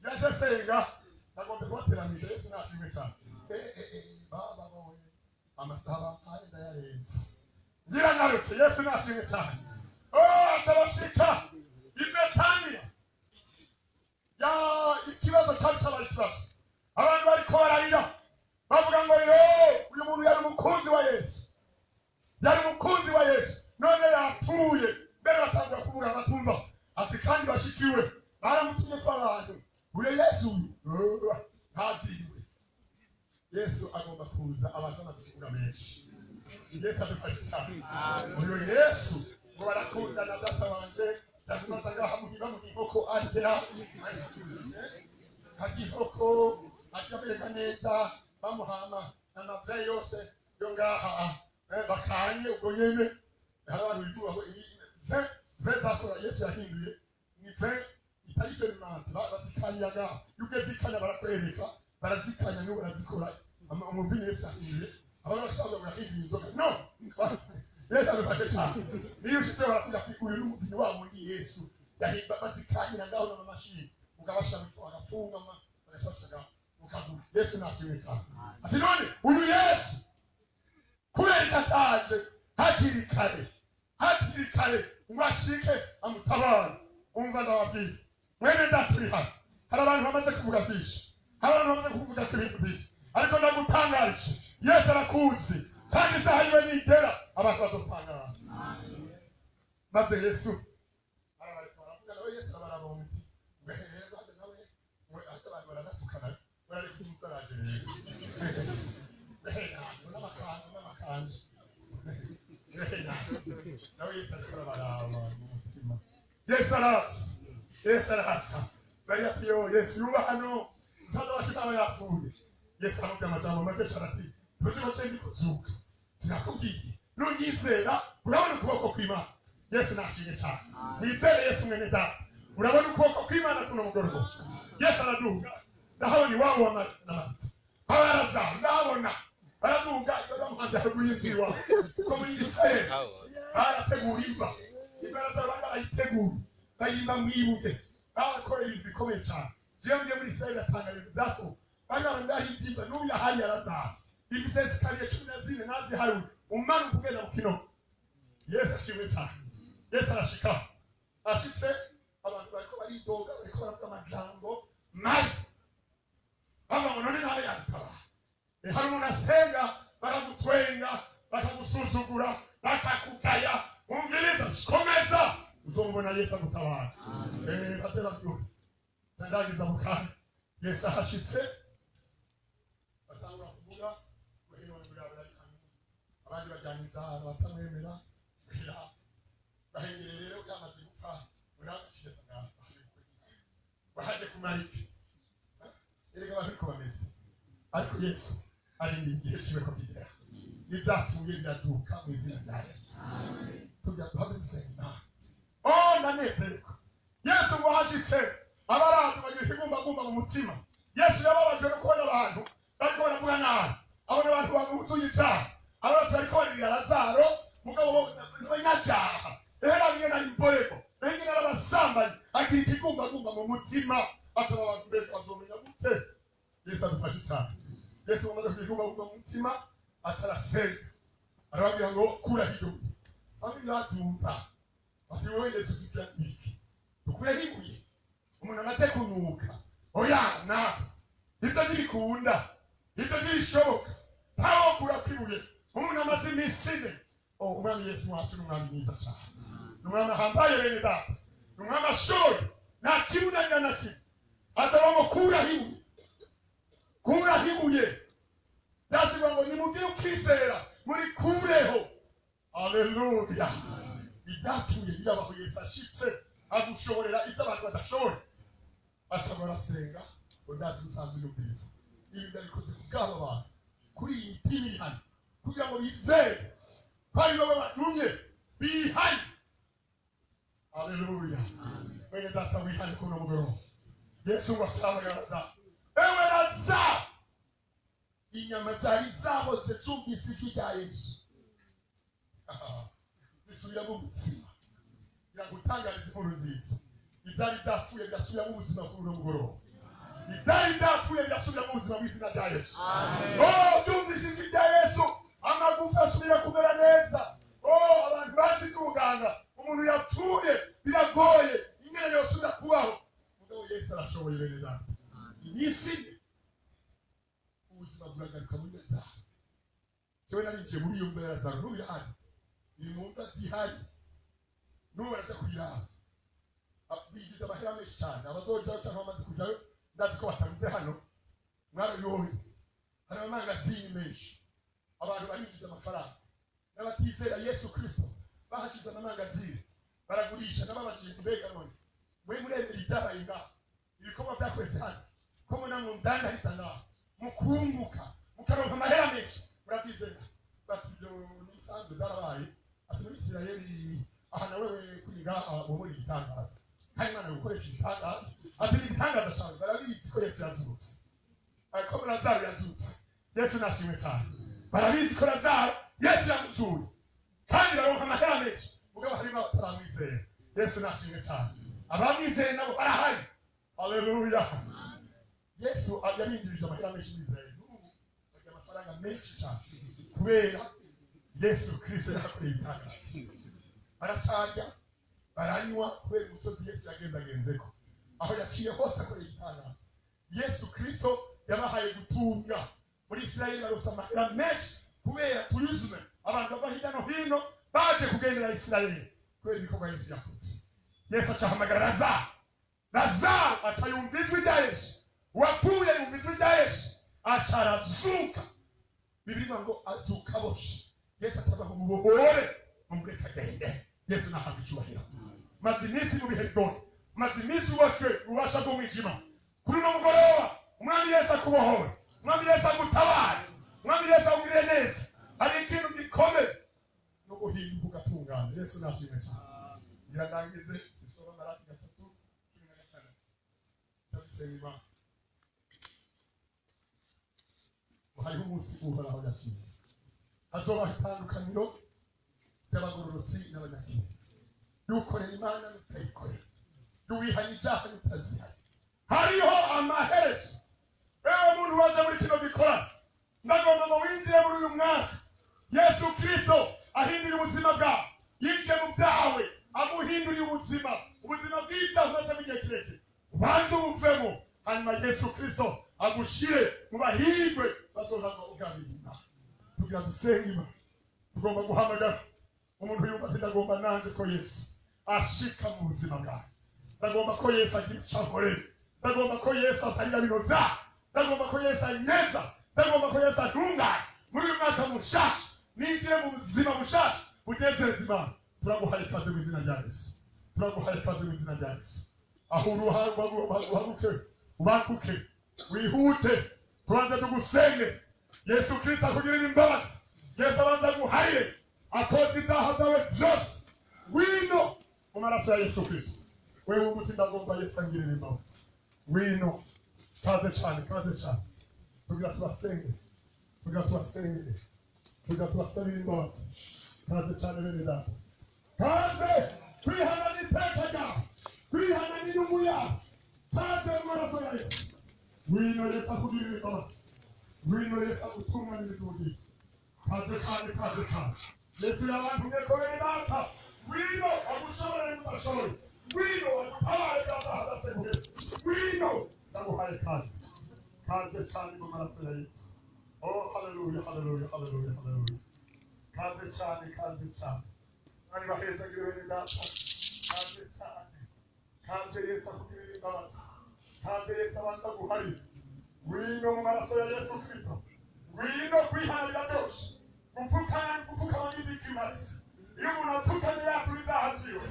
yaje asenga. Nagomba kubateranyije. Yesu nashimwe cyane. Baba we, amasaha bampaye ndayarenze, ngira ngarutse. Yesu nashimwe cyane. Oh, aca bashika i Betaniya ya ikibazo cyari cyabaye ikibazo. Abantu bariko bararira bavuga ngo yo uyu muntu yari umukunzi wa Yesu, yari umukunzi wa Yesu, none yapfuye. Mbere batangura kuvuga batumva, ati kandi bashikiwe baramutumye ko abantu uyo Yesu uyu ntaziwe. Yesu agomba kuza abantu bamaze kuvuga menshi. Yesu adufashe cyane. Uyu Yesu ngo barakundana, data wanje ndakubaza ngaha muhiba mu inkoko arya, arya inkoko, arya amererwa neza, bamuhama amavye yose yo ngaha bakanye ubwo nyene. Hari abantu bivuga ngo ibi vin zakora Yesu yahinduye ni vin itari fermentée, bazikanya ngaha. Iyo ugeze ikanya barakwereka, barazikanya nibo barazikora umuvini Yesu yahinduye. Abantu bashobora ngo yahinduye inzoga. No, Yesu adufashe cyane. Niyo ushitse barakubwira ati uyu ni umuvini wabo ni Yesu yahimba, bazikanyira ngaho n'amamashini, ukabashamika bagafunga bagashasha ngaho ukagura. Yesu nashimwe cyane. Ati none uyu Yesu kubera ko ataje hakiri kare, hakiri kare ngo ashike amutabare? Umva, ndababwira mwene data uri hano, hari abantu bamaze kuvuga byinshi, hari abantu bamaze kuvuga ko ibintu byinshi, ariko ndagutangarije, Yesu arakuzi, kandi isaha yiwe nigera abantu bazotangara. Maze Yesu arabareka baravuga, nawe Yesu arabaraba mu miti ngo rero hajya nawe ngo hajya abantu baranatukana, barareka umutaraje rero n'amakanzu n'amakanzu. Nawe Yesu ariko arabaraba mu mutima. Yesu araza, Yesu araza. Bari ati yo Yesu yuba hano musaza wacu nawe yapfuye. Yesu aramubwira amajambo make cyane, ati tuzi ko ndi kuzuka, sinakubwiye nunyizera urabona ukuboko kw'Imana. Yesu nashimwe cyane. Wizere Yesu mwene data, urabona ukuboko kw'Imana kuno mugoroba. Yesu araduga, ndahabona iwabo wa na Marita abaraza, ndahabona baraduga bamuhanze haruguru y'inzu iwabo, kuko muri Isirayeli barategura imva, ibaraza barayitegura bayimba mu ibuye, barakorera ibintu bikomeye cyane. Jewe ngiye muri Isirayeli atanga ibintu byakowe, bari barandahiye imva, n'ubu yahari yarazara ifise escalier 14 naziharuye, umanuka ugenda mu kinogo. Yesu ashimwe cyane. Yesu arashika, ashitse abantu bariko baridoga bariko baravuga amajambo mabi bavuga ngo none nawe yabitabara. Hari umuntu asenga bakagutwenga bakagusuzugura bakakugaya, umviriza komeza uzomubona Yesu agutabara. Baze babyumve ndandagiza mu kanya. Yesu ahashitse batangura kuvuga abandi bajyanye inzara batamwemera bahengere rero yamaze gupfa urabashyize ngaho bahaje kumara iki erega abantu ariko bameze ariko Yesu arinda igihe ciwe ko kigera n'ivyapfuye birazuka mu izina rya Yesu. Tujya duhave dusenga Imana. Oh, ndanezerwa Yesu ngo ahashitse abaraza bagira ikigumbagumba mu mutima. Yesu yababajwe no kubona abantu bariko baravuga nabi, abona abantu bamuzuye ivyaha, abona bariko barira Lazaro mugabo bo n'abanyabyaha rero bamwe nari imborego nanjye narabasambanyi, agira ikigumbagumba mu mutima ataba abantu mbere bazomenya gute. Yesu adufashe cyane. Yesu amaze kugira ikigumbagumba mu mutima atarasenga arababwira ngo kuraho ibuye. Bamwe babyumva bati wowe Yesu tugira iki dukureho ibuye umuntu amaze kunuka? Oya nawe ibyo ntibikunda, ibyo ntibishoboka, ntawokura kwibuye umuntu amaze iminsi ine. Oh, umwami Yesu wacu ni umwami mwiza cyane, ni umwami ahambaye bene data, ni umwami ashoboye, nta kimunanira na kimwe. Azaba ngo kuraho ibuye, kuraho ibuye. Byasiba ngo nimugire ukwizera murikureho. Haleluya. Ibyapfuye birabaho. Yesu ashitse agushoborera ibyo abantu badashoboye. Aca barasenga ngo ndazi usanzwe yumviriza ibi ndabikoze ku bw'aba bantu kuri iyi mitima iri hano kugira ngo bizere ko ari wowe batumye bihane. Haleluya. Mwene data wihane kuri uno mugoroba. Yesu ngo acahamagara Lazaro, ewe Lazaro. Inyama zari zaboze zumvise ijwi rya Yesu zisubira mu buzima. Iragutangariza inkuru nziza, ibyari byapfuye birasubira mu buzima kuri uno mugoroba. Ibyari byapfuye birasubira mu buzima bw'izina rya Yesu. Oh, byumvise ijwi rya Yesu amagufa asubira kumera neza. Oh, abantu bazi iby'ubuganga, umuntu yapfuye biragoye ingene yosubira kubaho, mugabo Yesu arashoboye bene data. Iminsi ine ubuzima buragaruka muri Lazaro. Jewe narinjiye muri iyo mva ya Lazaro n'ubu irahari, iri mu mva zihari n'ubu baraja kuyiraba. Bigize amahera menshi cyane abazojayo cyangwa bamaze kujayo, ndazi ko batabuze hano mwarabibonye, hari amamangazini menshi abantu barinjiza amafaranga n'abatizera Yesu Kristo bahashize amamangazini baragurisha. N'ababajije mbega none mwe muremera ibyabaye ngaha, ibikorwa byakoretse hano, ko mubona mundandariza ngaha mukunguka mukaronka amahera menshi, murabyizera? Bati ibyo n'ibisanzwe byarabaye. Ati muri Isirayeli aha na wewe kuri ngaha wowe igitangaza, kandi Imana gukoresha ibitangaza. Ati ni igitangaza cyane, barabizi ko Yesu yazutse, ariko Lazaro yazutse. Yesu nashimwe cyane, barabizi ko Lazaro Yesu yamuzuye kandi baronka amahera menshi, mugabo harimo abataramwizera. Yesu nashimwe cyane, abamwizeye nabo barahari. Haleluya. Yesu yarinjirije amahera menshi muri Israeli, n'ubu bagira amafaranga menshi cyane kubera Yesu Kristo yakoreye ibitangaza. Baracarya baranywa kubera umusozi Yesu yagendagenzeko, aho yaciye hose akoreye igitangaza. Yesu Kristo yabahaye gutunga muri Isirayeli, baronse amahera menshi kubera tourisme, abantu bava hirya no hino baje kugendera Isirayeli kubera ibikorwa Yesu yakoze. Yesu acahamagara Lazaro, Lazaro aca yumva ijwi rya Yesu, uwapfuye yumva ijwi rya Yesu aca arazuka. Bibiliya ivuga ngo azuka aboshe. Yesu atavuga ngo mubohore mumureke agende. Yesu nahabwa icyubahiro. Maze iminsi mu bihe bigoye, maze iminsi uboshwe ububasha bw'umwijima, kuri uno mugoroba umwami Yesu akubohore, umwami Yesu agutabare, umwami Yesu akugirire neza. Hari ikintu gikomeye no guhinduka ugatungana. Yesu nashimwe cyane. Ngira ndangize sisoma Maraki 3:16 ndabisenga Imana. Hariho umunsi Uhoraho yashinze, hazobaho itandukaniro ry'abagororotsi n'abanyakibi, y'ukorera Imana n'utayikorera, y'uwihanye ibyaha n'utazihanye. Hariho amaherezo. Ewe muntu waje muri kino gikorano, ndagomba ngo winjire muri uyu mwaka Yesu Kristo ahindura ubuzima bwawe, yinjiye mu byawe amuhinduriye ubuzima. Ubuzima bw'ibyaha umazemo igihe kirekire, ubanze ubuvemo, hanyuma Yesu Kristo agushire mu bahirwe bazohava uganiriza. Tugira dusenge Imana. Tugomba guhamagara umuntu yumva ati ndagomba nanjye ko Yesu ashika mu buzima bwawe, ndagomba ko Yesu agira icyo ankorera, ndagomba ko Yesu atarira bino byaha, ndagomba ko Yesu anyeza, ndagomba ko Yesu antunganya muri uyu mwaka mushasha, ninjire mu buzima bushasha bunezereza Imana. Turaguhaye ikaze mu izina rya Yesu, turaguhaye ikaze mu izina rya Yesu. Aho uri uhaguruke, ubanguke, wihute, tubanze tugusenge. Yesu Kristo akugirira imbabazi, Yesu abanza aguharire, akoze ibyaha byawe byose. Ngwino mu maraso ya Yesu Kristo. Wewe wumva uti ndagomba Yesu angirira imbabazi, ngwino. Kaze cyane, kaze cyane. Tugira tubasenge, tugira tubasenge, tugira tubasabire imbabazi. Kaze cyane bene data, kaze. Kwihana n'iteka ryawe, kwihana n'inyungu yawe. Kaze mu maraso ya Yesu. Ngwino Yesu akugirira imbabazi, ngwino Yesu agutunganiriza ubugingo. Kaze cyane, kaze cyane. Yesu yabantumye ko bene data, ngwino agushobore mudashoboye, ngwino agutabare byazaha adaseguye. Ngwino, ndaguhaye kaze, kaze cyane mu maraso ya Yesu. Oh, haleluya, haleluya, haleluya, haleluya. Kaze cyane, kaze cyane. Mwari bahezagire bene data. Kaze cyane, kaze. Yesu akugirira imbabazi, kaze. Yesu abanza guharira. Ngwino mu maraso ya Yesu Kristo, ngwino. Kwihana biraryoshe, gupfukama, gupfukama n'ibikimazi. Iyo umuntu apfukamye yatura ibyaha byiwe.